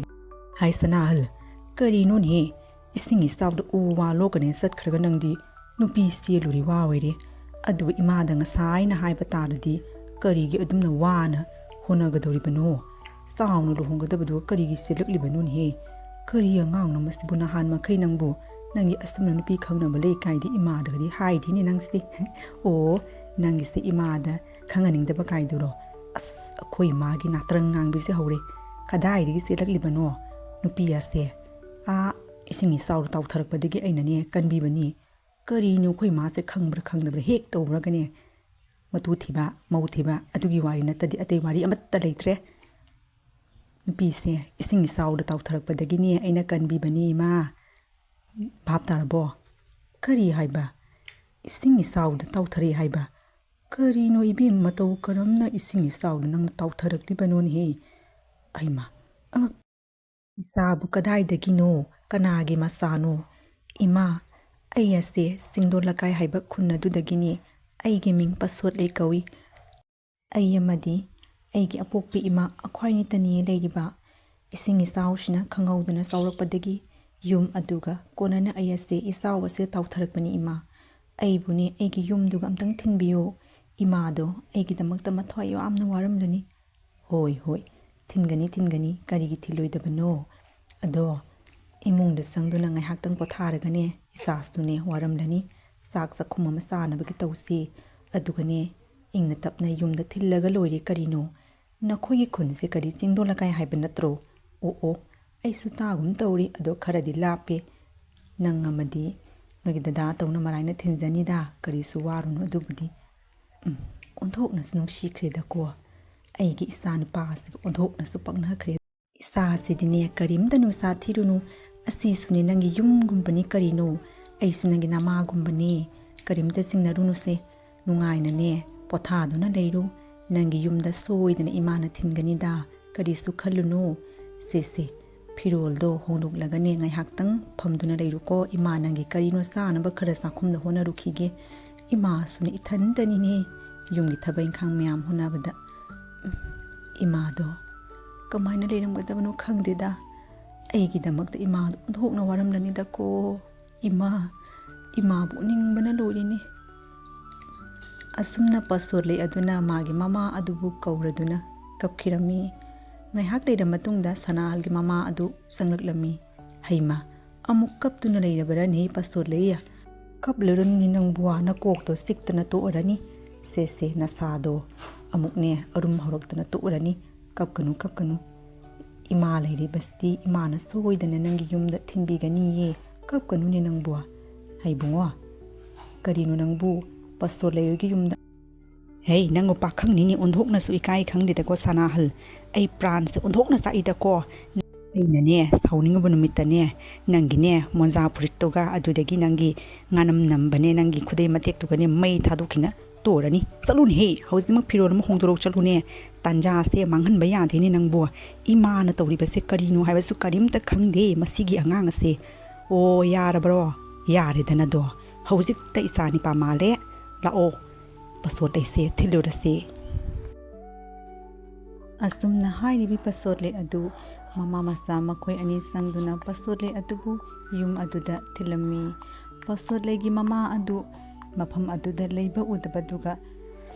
ꯍꯥꯏ ꯁꯅꯥꯍꯜ, ꯀꯔꯤꯅꯣꯅꯦ? ꯏꯁꯤꯡ ꯏꯆꯥꯎꯗ ꯎ ꯋꯥ ꯂꯣꯛꯀꯅꯦꯅ ꯆꯠꯈ꯭ꯔꯒ ꯅꯪꯗꯤ ꯅꯨꯄꯤ ꯆꯦꯜꯂꯨꯔꯤ ꯋꯥ ꯑꯣꯏꯔꯦ꯫ ꯑꯗꯨ ꯏꯃꯥꯗ ꯉꯁꯥꯏꯅ ꯍꯥꯏꯕ ꯇꯥꯔꯗꯤ ꯀꯔꯤꯒꯤ ꯑꯗꯨꯝꯅ ꯋꯥꯅ ꯍꯣꯠꯅꯒꯗꯧꯔꯤꯕꯅꯣ? ꯆꯥꯎꯅ ꯂꯨꯍꯣꯡꯒꯗꯕꯗꯨ ꯀꯔꯤꯒꯤ ꯆꯦꯜꯂꯛꯂꯤꯕꯅꯣꯅꯦꯍꯦ? ꯀꯔꯤ ꯑꯉꯥꯡꯅꯣ ꯃꯁꯤꯕꯨ? ꯅꯍꯥꯟ ꯃꯈꯩ ꯅꯪꯕꯨ ꯅꯪꯒꯤ ꯑꯁꯨꯝꯅ ꯅꯨꯄꯤ ꯈꯪꯅꯕ ꯂꯩ ꯀꯥꯏꯗꯤ ꯏꯃꯥꯗꯒꯗꯤ ꯍꯥꯏꯗꯤꯅꯦ ꯅꯪꯁꯦ꯫ ꯑꯣ, ꯅꯪꯒꯤꯁꯦ ꯏꯃꯥꯗ ꯈꯪꯍꯟꯅꯤꯡꯗꯕ ꯀꯥꯏꯗꯨꯔꯣ? ꯑꯁ, ꯑꯩꯈꯣꯏ ꯏꯃꯥꯒꯤ ꯅꯥꯇ꯭ꯔꯪ ꯉꯥꯡꯕꯤꯁꯦ ꯍꯧꯔꯦ꯫ ꯀꯗꯥꯏꯗꯒꯤ ꯆꯦꯜꯂꯛꯂꯤꯕꯅꯣ ꯅꯨꯄꯤ ꯑꯁꯦ? ꯑꯥ, ꯏꯁꯤꯡ ꯏꯆꯥꯎꯗ ꯇꯥꯎꯊꯔꯛꯄꯗꯒꯤ ꯑꯩꯅꯅꯦ ꯀꯟꯕꯤꯕꯅꯤ꯫ ꯀꯔꯤꯅꯣ ꯑꯩꯈꯣꯏ ꯃꯥꯁꯦ ꯈꯪꯕ꯭ꯔꯥ ꯈꯪꯗꯕ꯭ꯔꯥ ꯍꯦꯛ ꯇꯧꯕ꯭ꯔꯒꯅꯦ ꯃꯇꯨ ꯊꯤꯕ, ꯃꯧ ꯊꯤꯕ, ꯑꯗꯨꯒꯤ ꯋꯥꯔꯤ ꯅꯠꯇꯗꯤ ꯑꯇꯩ ꯋꯥꯔꯤ ꯑꯃꯠꯇ ꯂꯩꯇ꯭ꯔꯦ꯫ ꯅꯨꯄꯤꯁꯦ ꯏꯁꯤꯡ ꯏꯆꯥꯎꯗ ꯇꯥꯎꯊꯔꯛꯄꯗꯒꯤꯅꯦ ꯑꯩꯅ ꯀꯟꯕꯤꯕꯅꯤ ꯏꯃꯥ꯫ ꯚꯥꯞ ꯇꯥꯔꯕꯣ? ꯀꯔꯤ ꯍꯥꯏꯕ? ꯏꯁꯤꯡ ꯏꯆꯥꯎꯗ ꯇꯥꯎꯊꯔꯛꯏ ꯍꯥꯏꯕ? ꯀꯔꯤꯅꯣ ꯏꯕꯦꯝ, ꯃꯇꯧ ꯀꯔꯝꯅ ꯏꯁꯤꯡ ꯏꯆꯥꯎꯗ ꯅꯪ ꯇꯥꯎꯊꯔꯛꯂꯤꯕꯅꯣꯅꯦꯍꯦ? ꯑꯩꯃ, ꯑꯉꯛ-, ꯏꯆꯥꯕꯨ ꯀꯗꯥꯏꯗꯒꯤꯅꯣ? ꯀꯅꯥꯒꯤ ꯃꯆꯥꯅꯣ? ꯏꯃꯥ, ꯑꯩ ꯑꯁꯦ ꯆꯤꯡꯗꯣꯟ ꯂꯩꯀꯥꯏ ꯍꯥꯏꯕ ꯈꯨꯟ ꯑꯗꯨꯗꯒꯤꯅꯤ꯫ ꯑꯩꯒꯤ ꯃꯤꯡ ꯄꯁꯣꯠꯂꯦ ꯀꯧꯏ꯫ ꯑꯩ ꯑꯃꯗꯤ ꯑꯩꯒꯤ ꯑꯄꯣꯛꯄꯤ ꯏꯃꯥ ꯑꯩꯈꯣꯏꯅꯤꯇꯅꯤ ꯂꯩꯔꯤꯕ꯫ ꯏꯁꯤꯡ ꯏꯆꯥꯎꯁꯤꯅ ꯈꯪꯍꯧꯗꯅ ꯆꯥꯎꯔꯛꯄꯗꯒꯤ ꯌꯨꯝ ꯑꯗꯨꯒ ꯀꯣꯟꯅꯅ ꯑꯩ ꯑꯁꯦ ꯏꯆꯥꯎ ꯑꯁꯦ ꯇꯥꯎꯊꯔꯛꯄꯅꯤ ꯏꯃꯥ꯫ ꯑꯩꯕꯨꯅꯦ ꯑꯩꯒꯤ ꯌꯨꯝꯗꯨꯒ ꯑꯝꯇꯪ ꯊꯤꯟꯕꯤꯌꯨ꯫ ꯏꯃꯥꯗꯣ ꯑꯩꯒꯤꯗꯃꯛꯇ ꯃꯊ꯭ꯋꯥꯏ ꯌꯥꯝꯅ ꯋꯥꯔꯝꯂꯅꯤ꯫ ꯍꯣꯏ, ꯍꯣꯏ, ꯊꯤꯟꯒꯅꯤ, ꯊꯤꯟꯒꯅꯤ, ꯀꯔꯤꯒꯤ ꯊꯤꯜꯂꯣꯏꯗꯕꯅꯣ? ꯑꯗꯣ ꯏꯃꯨꯡꯗ ꯆꯪꯗꯨꯅ ꯉꯥꯏꯍꯥꯛꯇꯪ ꯄꯣꯊꯥꯔꯒꯅꯦ, ꯏꯆꯥꯁꯨꯅꯦ ꯋꯥꯔꯝꯂꯅꯤ, ꯆꯥꯛ ꯆꯥꯛꯈꯨꯝ ꯑꯃ ꯆꯥꯅꯕꯒꯤ ꯇꯧꯁꯤ꯫ ꯑꯗꯨꯒꯅꯦ ꯏꯪꯅ ꯇꯞꯅ ꯌꯨꯝꯗ ꯊꯤꯜꯂꯒ ꯂꯣꯏꯔꯦ ꯀꯔꯤꯅꯣ꯫ ꯅꯈꯣꯏꯒꯤ ꯈꯨꯟꯁꯦ ꯀꯔꯤ ꯆꯤꯡꯗꯣꯟ ꯂꯩꯀꯥꯏ ꯍꯥꯏꯕ ꯅꯠꯇ꯭ꯔꯣ? ꯑꯣ, ꯑꯣ, ꯑꯩꯁꯨ ꯇꯥꯒꯨꯝ ꯇꯧꯔꯤ, ꯑꯗꯣ ꯈꯔꯗꯤ ꯂꯥꯞꯄꯦ꯫ ꯅꯪ ꯑꯃꯗꯤ ꯅꯣꯏꯒꯤ ꯗꯗꯥ ꯇꯧꯅ ꯃꯔꯥꯏꯅ ꯊꯤꯟꯖꯅꯤꯗ, ꯀꯔꯤꯁꯨ ꯋꯥꯔꯨꯅꯨ ꯑꯗꯨꯕꯨꯗꯤ꯫ ꯎꯝ, ꯑꯣꯟꯊꯣꯛꯅꯁꯨ ꯅꯨꯡꯁꯤꯈ꯭ꯔꯦꯗꯀꯣ꯫ ꯑꯩꯒꯤ ꯏꯆꯥ ꯅꯨꯄꯥ ꯑꯁꯤꯕꯨ ꯑꯣꯟꯊꯣꯛꯅꯁꯨ ꯄꯛꯅꯈ꯭ꯔꯦ꯫ ꯏꯆꯥꯁꯤꯗꯤꯅꯦ, ꯀꯔꯤꯝꯇ ꯅꯨꯡꯁꯥ ꯊꯤꯔꯨꯅꯨ꯫ ꯑꯁꯤꯁꯨꯅꯦ ꯅꯪꯒꯤ ꯌꯨꯝꯒꯨꯝꯕꯅꯤ ꯀꯔꯤꯅꯣ꯫ ꯑꯩꯁꯨ ꯅꯪꯒꯤ ꯅꯃꯥꯒꯨꯝꯕꯅꯤ꯫ ꯀꯔꯤꯝꯇ ꯆꯤꯡꯅꯔꯨꯅꯨꯁꯦ꯫ ꯅꯨꯡꯉꯥꯏꯅꯅꯦ ꯄꯣꯊꯥꯗꯨꯅ ꯂꯩꯔꯨ꯫ ꯅꯪꯒꯤ ꯌꯨꯝꯗ ꯁꯣꯏꯗꯅ ꯏꯃꯥꯅ ꯊꯤꯟꯒꯅꯤꯗ꯫ ꯀꯔꯤꯁꯨ ꯈꯜꯂꯨꯅꯨ꯫ ꯁꯦ, ꯁꯦ, ꯐꯤꯔꯣꯜꯗꯣ ꯍꯣꯡꯗꯣꯛꯂꯒꯅꯦ ꯉꯥꯏꯍꯥꯛꯇꯪ ꯐꯝꯗꯨꯅ ꯂꯩꯔꯨꯀꯣ꯫ ꯏꯃꯥ ꯅꯪꯒꯤ ꯀꯔꯤꯅꯣ ꯆꯥꯅꯕ ꯈꯔ ꯆꯥꯛꯈꯨꯝꯗ ꯍꯣꯠꯅꯔꯨꯈꯤꯒꯦ꯫ ꯏꯃꯥꯁꯨꯅꯦ ꯏꯊꯟꯇꯅꯤꯅꯦ ꯌꯨꯝꯒꯤ ꯊꯕꯛ ꯏꯪꯈꯥꯡ ꯃꯌꯥꯝ ꯍꯣꯠꯅꯕꯗ꯫ ꯎꯝ, ꯏꯃꯥꯗꯣ ꯀꯃꯥꯏꯅ ꯂꯩꯔꯝꯒꯗꯕꯅꯣ ꯈꯪꯗꯦꯗ꯫ ꯑꯩꯒꯤꯗꯃꯛꯇ ꯏꯃꯥꯗꯣ ꯑꯣꯟꯊꯣꯛꯅ ꯋꯥꯔꯝꯂꯅꯤꯗꯀꯣ꯫ ꯏꯃꯥ, ꯏꯃꯥꯕꯨ ꯎꯅꯤꯡꯕꯅ ꯂꯣꯏꯔꯤꯅꯤ꯫ ꯑꯁꯨꯝꯅ ꯄꯁꯣꯔꯂꯩ ꯑꯗꯨꯅ ꯃꯥꯒꯤ ꯃꯃꯥ ꯑꯗꯨꯕꯨ ꯀꯧꯔꯗꯨꯅ ꯀꯞꯈꯤꯔꯝꯃꯤ꯫ ꯉꯥꯏꯍꯥꯛ ꯂꯩꯔ ꯃꯇꯨꯡꯗ ꯁꯅꯥꯍꯜꯒꯤ ꯃꯃꯥ ꯑꯗꯨ ꯆꯪꯂꯛꯂꯝꯃꯤ꯫ "ꯍꯩꯃꯥ, ꯑꯃꯨꯛ ꯀꯞꯇꯨꯅ ꯂꯩꯔꯕꯔꯅꯦ ꯄꯁꯣꯔꯂꯩ? ꯀꯞꯂꯨꯔꯅꯨꯅꯦ ꯅꯪꯕꯨ, ꯅꯀꯣꯛꯇꯣ ꯆꯤꯛꯇꯅ ꯇꯣꯛꯑꯔꯅꯤ꯫ ꯁꯦ, ꯁꯦ, ꯅꯁꯥꯗꯣ ꯑꯃꯨꯛꯅꯦ ꯑꯔꯨꯝ ꯍꯧꯔꯛꯇꯅ ꯇꯣꯛꯑꯔꯅꯤ꯫ ꯀꯞꯀꯅꯨ, ꯀꯞꯀꯅꯨ꯫ ꯏꯃꯥ ꯂꯩꯔꯤꯕꯁꯤꯗꯤ ꯏꯃꯥꯅ ꯁꯣꯏꯗꯅ ꯅꯪꯒꯤ ꯌꯨꯝꯗ ꯊꯤꯟꯕꯤꯒꯅꯤꯌꯦ꯫ ꯀꯞꯀꯅꯨꯅꯦ ꯅꯪꯕꯨ꯫ ꯍꯩ ꯏꯕꯨꯡꯉꯣ, ꯀꯔꯤꯅꯣ ꯅꯪꯕꯨ ꯄꯁꯣꯔꯂꯩ ꯍꯣꯏꯒꯤ ꯌꯨꯝꯗ?" "ꯍꯩ, ꯅꯪꯕꯨ ꯄꯥꯈꯪꯅꯤꯅꯦ, ꯑꯣꯟꯊꯣꯛꯅꯁꯨ ꯏꯀꯥꯏ ꯈꯪꯗꯦꯗꯀꯣ ꯁꯅꯥꯍꯜ꯫ ꯑꯩ ꯄ꯭ꯔꯥꯟꯁꯦ ꯑꯣꯟꯊꯣꯛꯅ ꯆꯥꯛꯏꯗꯀꯣ꯫ ꯑꯩꯅꯅꯦ, ꯁꯥꯎꯅꯤꯡꯉꯕ ꯅꯨꯃꯤꯠꯇꯅꯦ, ꯅꯪꯒꯤꯅꯦ ꯃꯣꯟꯖꯥ ꯐꯨꯔꯤꯠꯇꯨꯒ ꯑꯗꯨꯗꯒꯤ ꯅꯪꯒꯤ ꯉꯥꯅꯝ ꯅꯝꯕꯅꯦ, ꯅꯪꯒꯤ ꯈꯨꯗꯩ ꯃꯇꯦꯛꯇꯨꯒꯅꯦ ꯃꯩ ꯊꯥꯗꯣꯛꯈꯤꯅ ꯇꯣꯔꯅꯤ꯫ ꯆꯠꯂꯨꯅꯦꯍꯦ, ꯍꯧꯖꯤꯛꯃꯛ ꯐꯤꯔꯣꯜ ꯑꯃ ꯍꯣꯡꯗꯣꯔꯛꯎ, ꯆꯠꯂꯨꯅꯦ꯫ ꯇꯥꯟꯖꯥꯁꯦ ꯃꯥꯡꯍꯟꯕ ꯌꯥꯗꯦꯅꯦ ꯅꯪꯕꯨ꯫ ꯏꯃꯥꯅ ꯇꯧꯔꯤꯕꯁꯦ ꯀꯔꯤꯅꯣ ꯍꯥꯏꯕꯁꯨ ꯀꯔꯤꯝꯇ ꯈꯪꯗꯦ ꯃꯁꯤꯒꯤ ꯑꯉꯥꯡ ꯑꯁꯦ꯫ ꯑꯣ, ꯌꯥꯔꯕ꯭ꯔꯣ? ꯌꯥꯔꯦꯗꯅꯗꯣ꯫ ꯍꯧꯖꯤꯛꯇ ꯏꯆꯥ ꯅꯤꯄꯥ ꯃꯥꯜꯂꯦ꯫ ꯂꯥꯛꯑꯣ, ꯄꯁꯣꯠ ꯂꯩꯁꯦ ꯊꯤꯜꯂꯨꯔꯁꯦ꯫ ꯑꯁꯨꯝꯅ ꯍꯥꯏꯔꯤꯕꯤ ꯄꯁꯣꯠ ꯂꯩ ꯑꯗꯨ ꯃꯃꯥ ꯃꯆꯥ ꯃꯈꯣꯏ ꯑꯅꯤ ꯆꯪꯗꯨꯅ ꯄꯁꯣꯠ ꯂꯩ ꯑꯗꯨꯕꯨ ꯌꯨꯝ ꯑꯗꯨꯗ ꯊꯤꯜꯂꯝꯃꯤ꯫ ꯄꯁꯣꯠ ꯂꯩꯒꯤ ꯃꯃꯥ ꯑꯗꯨ ꯃꯐꯝ ꯑꯗꯨꯗ ꯂꯩꯕ ꯎꯗꯕꯗꯨꯒ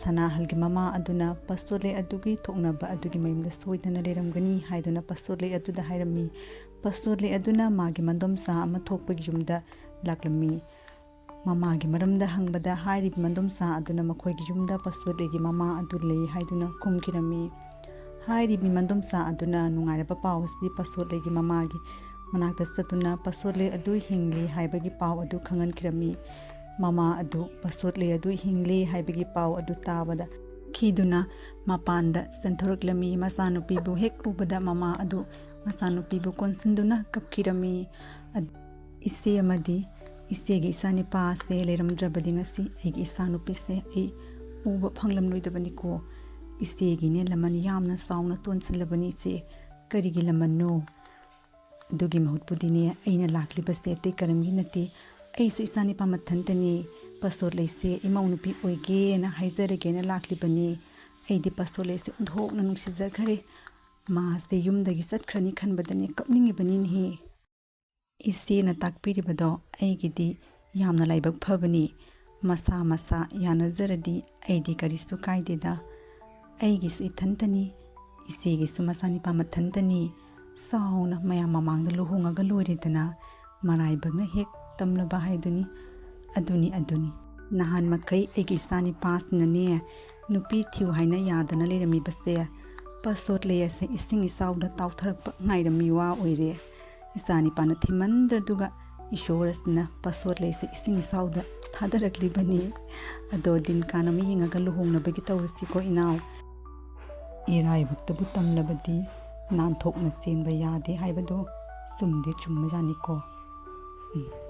ꯁꯅꯥꯍꯜꯒꯤ ꯃꯃꯥ ꯑꯗꯨꯅ ꯄꯁꯣꯠ ꯂꯩ ꯑꯗꯨꯒꯤ ꯊꯣꯛꯅꯕ ꯑꯗꯨꯒꯤ ꯃꯌꯨꯝꯗ ꯁꯣꯏꯗꯅ ꯂꯩꯔꯝꯒꯅꯤ ꯍꯥꯏꯗꯨꯅ ꯄꯁꯣꯠ ꯂꯩ ꯑꯗꯨꯗ ꯍꯥꯏꯔꯝꯃꯤ꯫ ꯄꯁꯣꯠ ꯂꯩ ꯑꯗꯨꯅ ꯃꯥꯒꯤ ꯃꯗꯣꯝꯆꯥ ꯑꯃ ꯊꯣꯛꯄꯒꯤ ꯌꯨꯝꯗ ꯂꯥꯛꯂꯝꯃꯤ꯫ ꯃꯃꯥꯒꯤ ꯃꯔꯝꯗ ꯍꯪꯕꯗ ꯍꯥꯏꯔꯤꯕ ꯃꯗꯣꯝꯆꯥ ꯑꯗꯨꯅ ꯃꯈꯣꯏꯒꯤ ꯌꯨꯝꯗ ꯄꯁꯣꯠ ꯂꯩꯒꯤ ꯃꯃꯥ ꯑꯗꯨ ꯂꯩ ꯍꯥꯏꯗꯨꯅ ꯈꯨꯝꯈꯤꯔꯝꯃꯤ꯫ ꯍꯥꯏꯔꯤꯕꯤ ꯃꯗꯣꯝꯆꯥ ꯑꯗꯨꯅ ꯅꯨꯡꯉꯥꯏꯔꯕ ꯄꯥꯎ ꯑꯁꯤ ꯄꯁꯣꯠ ꯂꯩꯒꯤ ꯃꯃꯥꯒꯤ ꯃꯅꯥꯛꯇ ꯆꯠꯇꯨꯅ ꯄꯁꯣꯠ ꯂꯩ ꯑꯗꯨ ꯍꯤꯡꯂꯤ ꯍꯥꯏꯕꯒꯤ ꯄꯥꯎ ꯑꯗꯨ ꯈꯪꯍꯟꯈꯤꯔꯝꯃꯤ꯫ ꯃꯃꯥ ꯑꯗꯨ ꯄꯁꯣꯠ ꯂꯩ ꯑꯗꯨ ꯍꯤꯡꯂꯤ ꯍꯥꯏꯕꯒꯤ ꯄꯥꯎ ꯑꯗꯨ ꯇꯥꯕꯗ ꯈꯤꯗꯨꯅ ꯃꯄꯥꯟꯗ ꯆꯦꯟꯊꯣꯔꯛꯂꯝꯃꯤ꯫ ꯃꯆꯥꯅꯨꯄꯤꯕꯨ ꯍꯦꯛ ꯎꯕꯗ ꯃꯃꯥ ꯑꯗꯨ ꯃꯆꯥꯅꯨꯄꯤꯕꯨ ꯀꯣꯟꯁꯤꯟꯗꯨꯅ ꯀꯞꯈꯤꯔꯝꯃꯤ꯫ ꯑꯗ-, ꯏꯆꯦ ꯑꯃꯗꯤ ꯏꯆꯦꯒꯤ ꯏꯆꯥꯅꯤꯄꯥ ꯑꯁꯦ ꯂꯩꯔꯝꯗ꯭ꯔꯕꯗꯤ ꯉꯁꯤ ꯑꯩꯒꯤ ꯏꯆꯥꯅꯨꯄꯤꯁꯦ ꯑꯩ ꯎꯕ ꯐꯪꯂꯝꯂꯣꯏꯗꯕꯅꯤꯀꯣ꯫ ꯏꯆꯦꯒꯤꯅꯦ ꯂꯃꯟ ꯌꯥꯝꯅ ꯆꯥꯎꯅ ꯇꯣꯟꯁꯤꯜꯂꯕꯅꯤ ꯏꯆꯦ꯫ ꯀꯔꯤꯒꯤ ꯂꯃꯟꯅꯣ? ꯑꯗꯨꯒꯤ ꯃꯍꯨꯠꯄꯨꯗꯤꯅꯦ ꯑꯩꯅ ꯂꯥꯛꯂꯤꯕꯁꯦ ꯑꯇꯩ ꯀꯔꯝꯒꯤ ꯅꯠꯇꯦ꯫ ꯑꯩꯁꯨ ꯏꯆꯥꯅꯤꯄꯥ ꯃꯊꯟꯇꯅꯤ꯫ ꯄꯁꯣꯠ ꯂꯩꯁꯦ ꯏꯃꯧ ꯅꯨꯄꯤ ꯑꯣꯏꯒꯦꯅ ꯍꯥꯏꯖꯔꯒꯦꯅ ꯂꯥꯛꯂꯤꯕꯅꯤ꯫ ꯑꯩꯗꯤ ꯄꯁꯣꯠ ꯂꯩꯁꯦ ꯑꯣꯟꯊꯣꯛꯅ ꯅꯨꯡꯁꯤꯖꯈ꯭ꯔꯦ꯫ ꯃꯥꯁꯦ ꯌꯨꯝꯗꯒꯤ ꯆꯠꯈ꯭ꯔꯅꯤ ꯈꯟꯕꯗꯅꯦ ꯀꯞꯅꯤꯡꯉꯤꯕꯅꯤꯅꯦꯍꯦ꯫ ꯏꯆꯦꯅ ꯇꯥꯛꯄꯤꯔꯤꯕꯗꯣ ꯑꯩꯒꯤꯗꯤ ꯌꯥꯝꯅ ꯂꯥꯏꯕꯛ ꯐꯕꯅꯤ꯫ ꯃꯁꯥ ꯃꯁꯥ ꯌꯥꯅꯖꯔꯗꯤ ꯑꯩꯗꯤ ꯀꯔꯤꯁꯨ ꯀꯥꯏꯗꯦꯗ꯫ ꯑꯩꯒꯤꯁꯨ ꯏꯊꯟꯇꯅꯤ, ꯏꯆꯦꯒꯤꯁꯨ ꯃꯆꯥꯅꯤꯄꯥ ꯃꯊꯟꯇꯅꯤ꯫ ꯆꯥꯎꯅ ꯃꯌꯥꯝ ꯃꯃꯥꯡꯗ ꯂꯨꯍꯣꯡꯉꯒ ꯂꯣꯏꯔꯦꯗꯅ꯫ ꯃꯔꯥꯏꯕꯛꯅ ꯍꯦꯛ ꯇꯝꯂꯕ ꯍꯥꯏꯗꯨꯅꯤ꯫ ꯑꯗꯨꯅꯤ, ꯑꯗꯨꯅꯤ꯫ ꯅꯍꯥꯟ ꯃꯈꯩ ꯑꯩꯒꯤ ꯏꯆꯥꯅꯤꯄꯥꯁꯤꯅꯅꯦ ꯅꯨꯄꯤ ꯊꯤꯌꯨ ꯍꯥꯏꯅ ꯌꯥꯗꯅ ꯂꯩꯔꯝꯃꯤꯕꯁꯦ ꯄꯁꯣꯠ ꯂꯩ ꯑꯁꯦ ꯏꯁꯤꯡ ꯏꯆꯥꯎꯗ ꯇꯥꯎꯊꯔꯛꯄ ꯉꯥꯏꯔꯝꯃꯤ ꯋꯥ ꯑꯣꯏꯔꯦ꯫ ꯏꯆꯥꯅꯤꯄꯥꯅ ꯊꯤꯃꯟꯗ꯭ꯔꯗꯨꯒ ꯏꯁꯣꯔ ꯑꯁꯤꯅ ꯄꯁꯣꯠ ꯂꯩꯁꯦ ꯏꯁꯤꯡ ꯏꯆꯥꯎꯗ ꯊꯥꯗꯔꯛꯂꯤꯕꯅꯤ꯫ ꯑꯗꯣ ꯗꯤꯟ ꯀꯥꯟ ꯑꯃ ꯌꯦꯡꯉꯒ ꯂꯨꯍꯣꯡꯅꯕꯒꯤ ꯇꯧꯔꯁꯤꯀꯣ ꯏꯅꯥꯎ꯫ ꯏꯔꯥꯏꯕꯛꯇꯕꯨ ꯇꯝꯂꯕꯗꯤ ꯅꯥꯟꯊꯣꯛꯅ ꯆꯦꯟꯕ ꯌꯥꯗꯦ ꯍꯥꯏꯕꯗꯨ ꯆꯨꯝꯗꯤ ꯆꯨꯝꯕꯖꯥꯠꯅꯤꯀꯣ꯫ ꯎꯝ꯫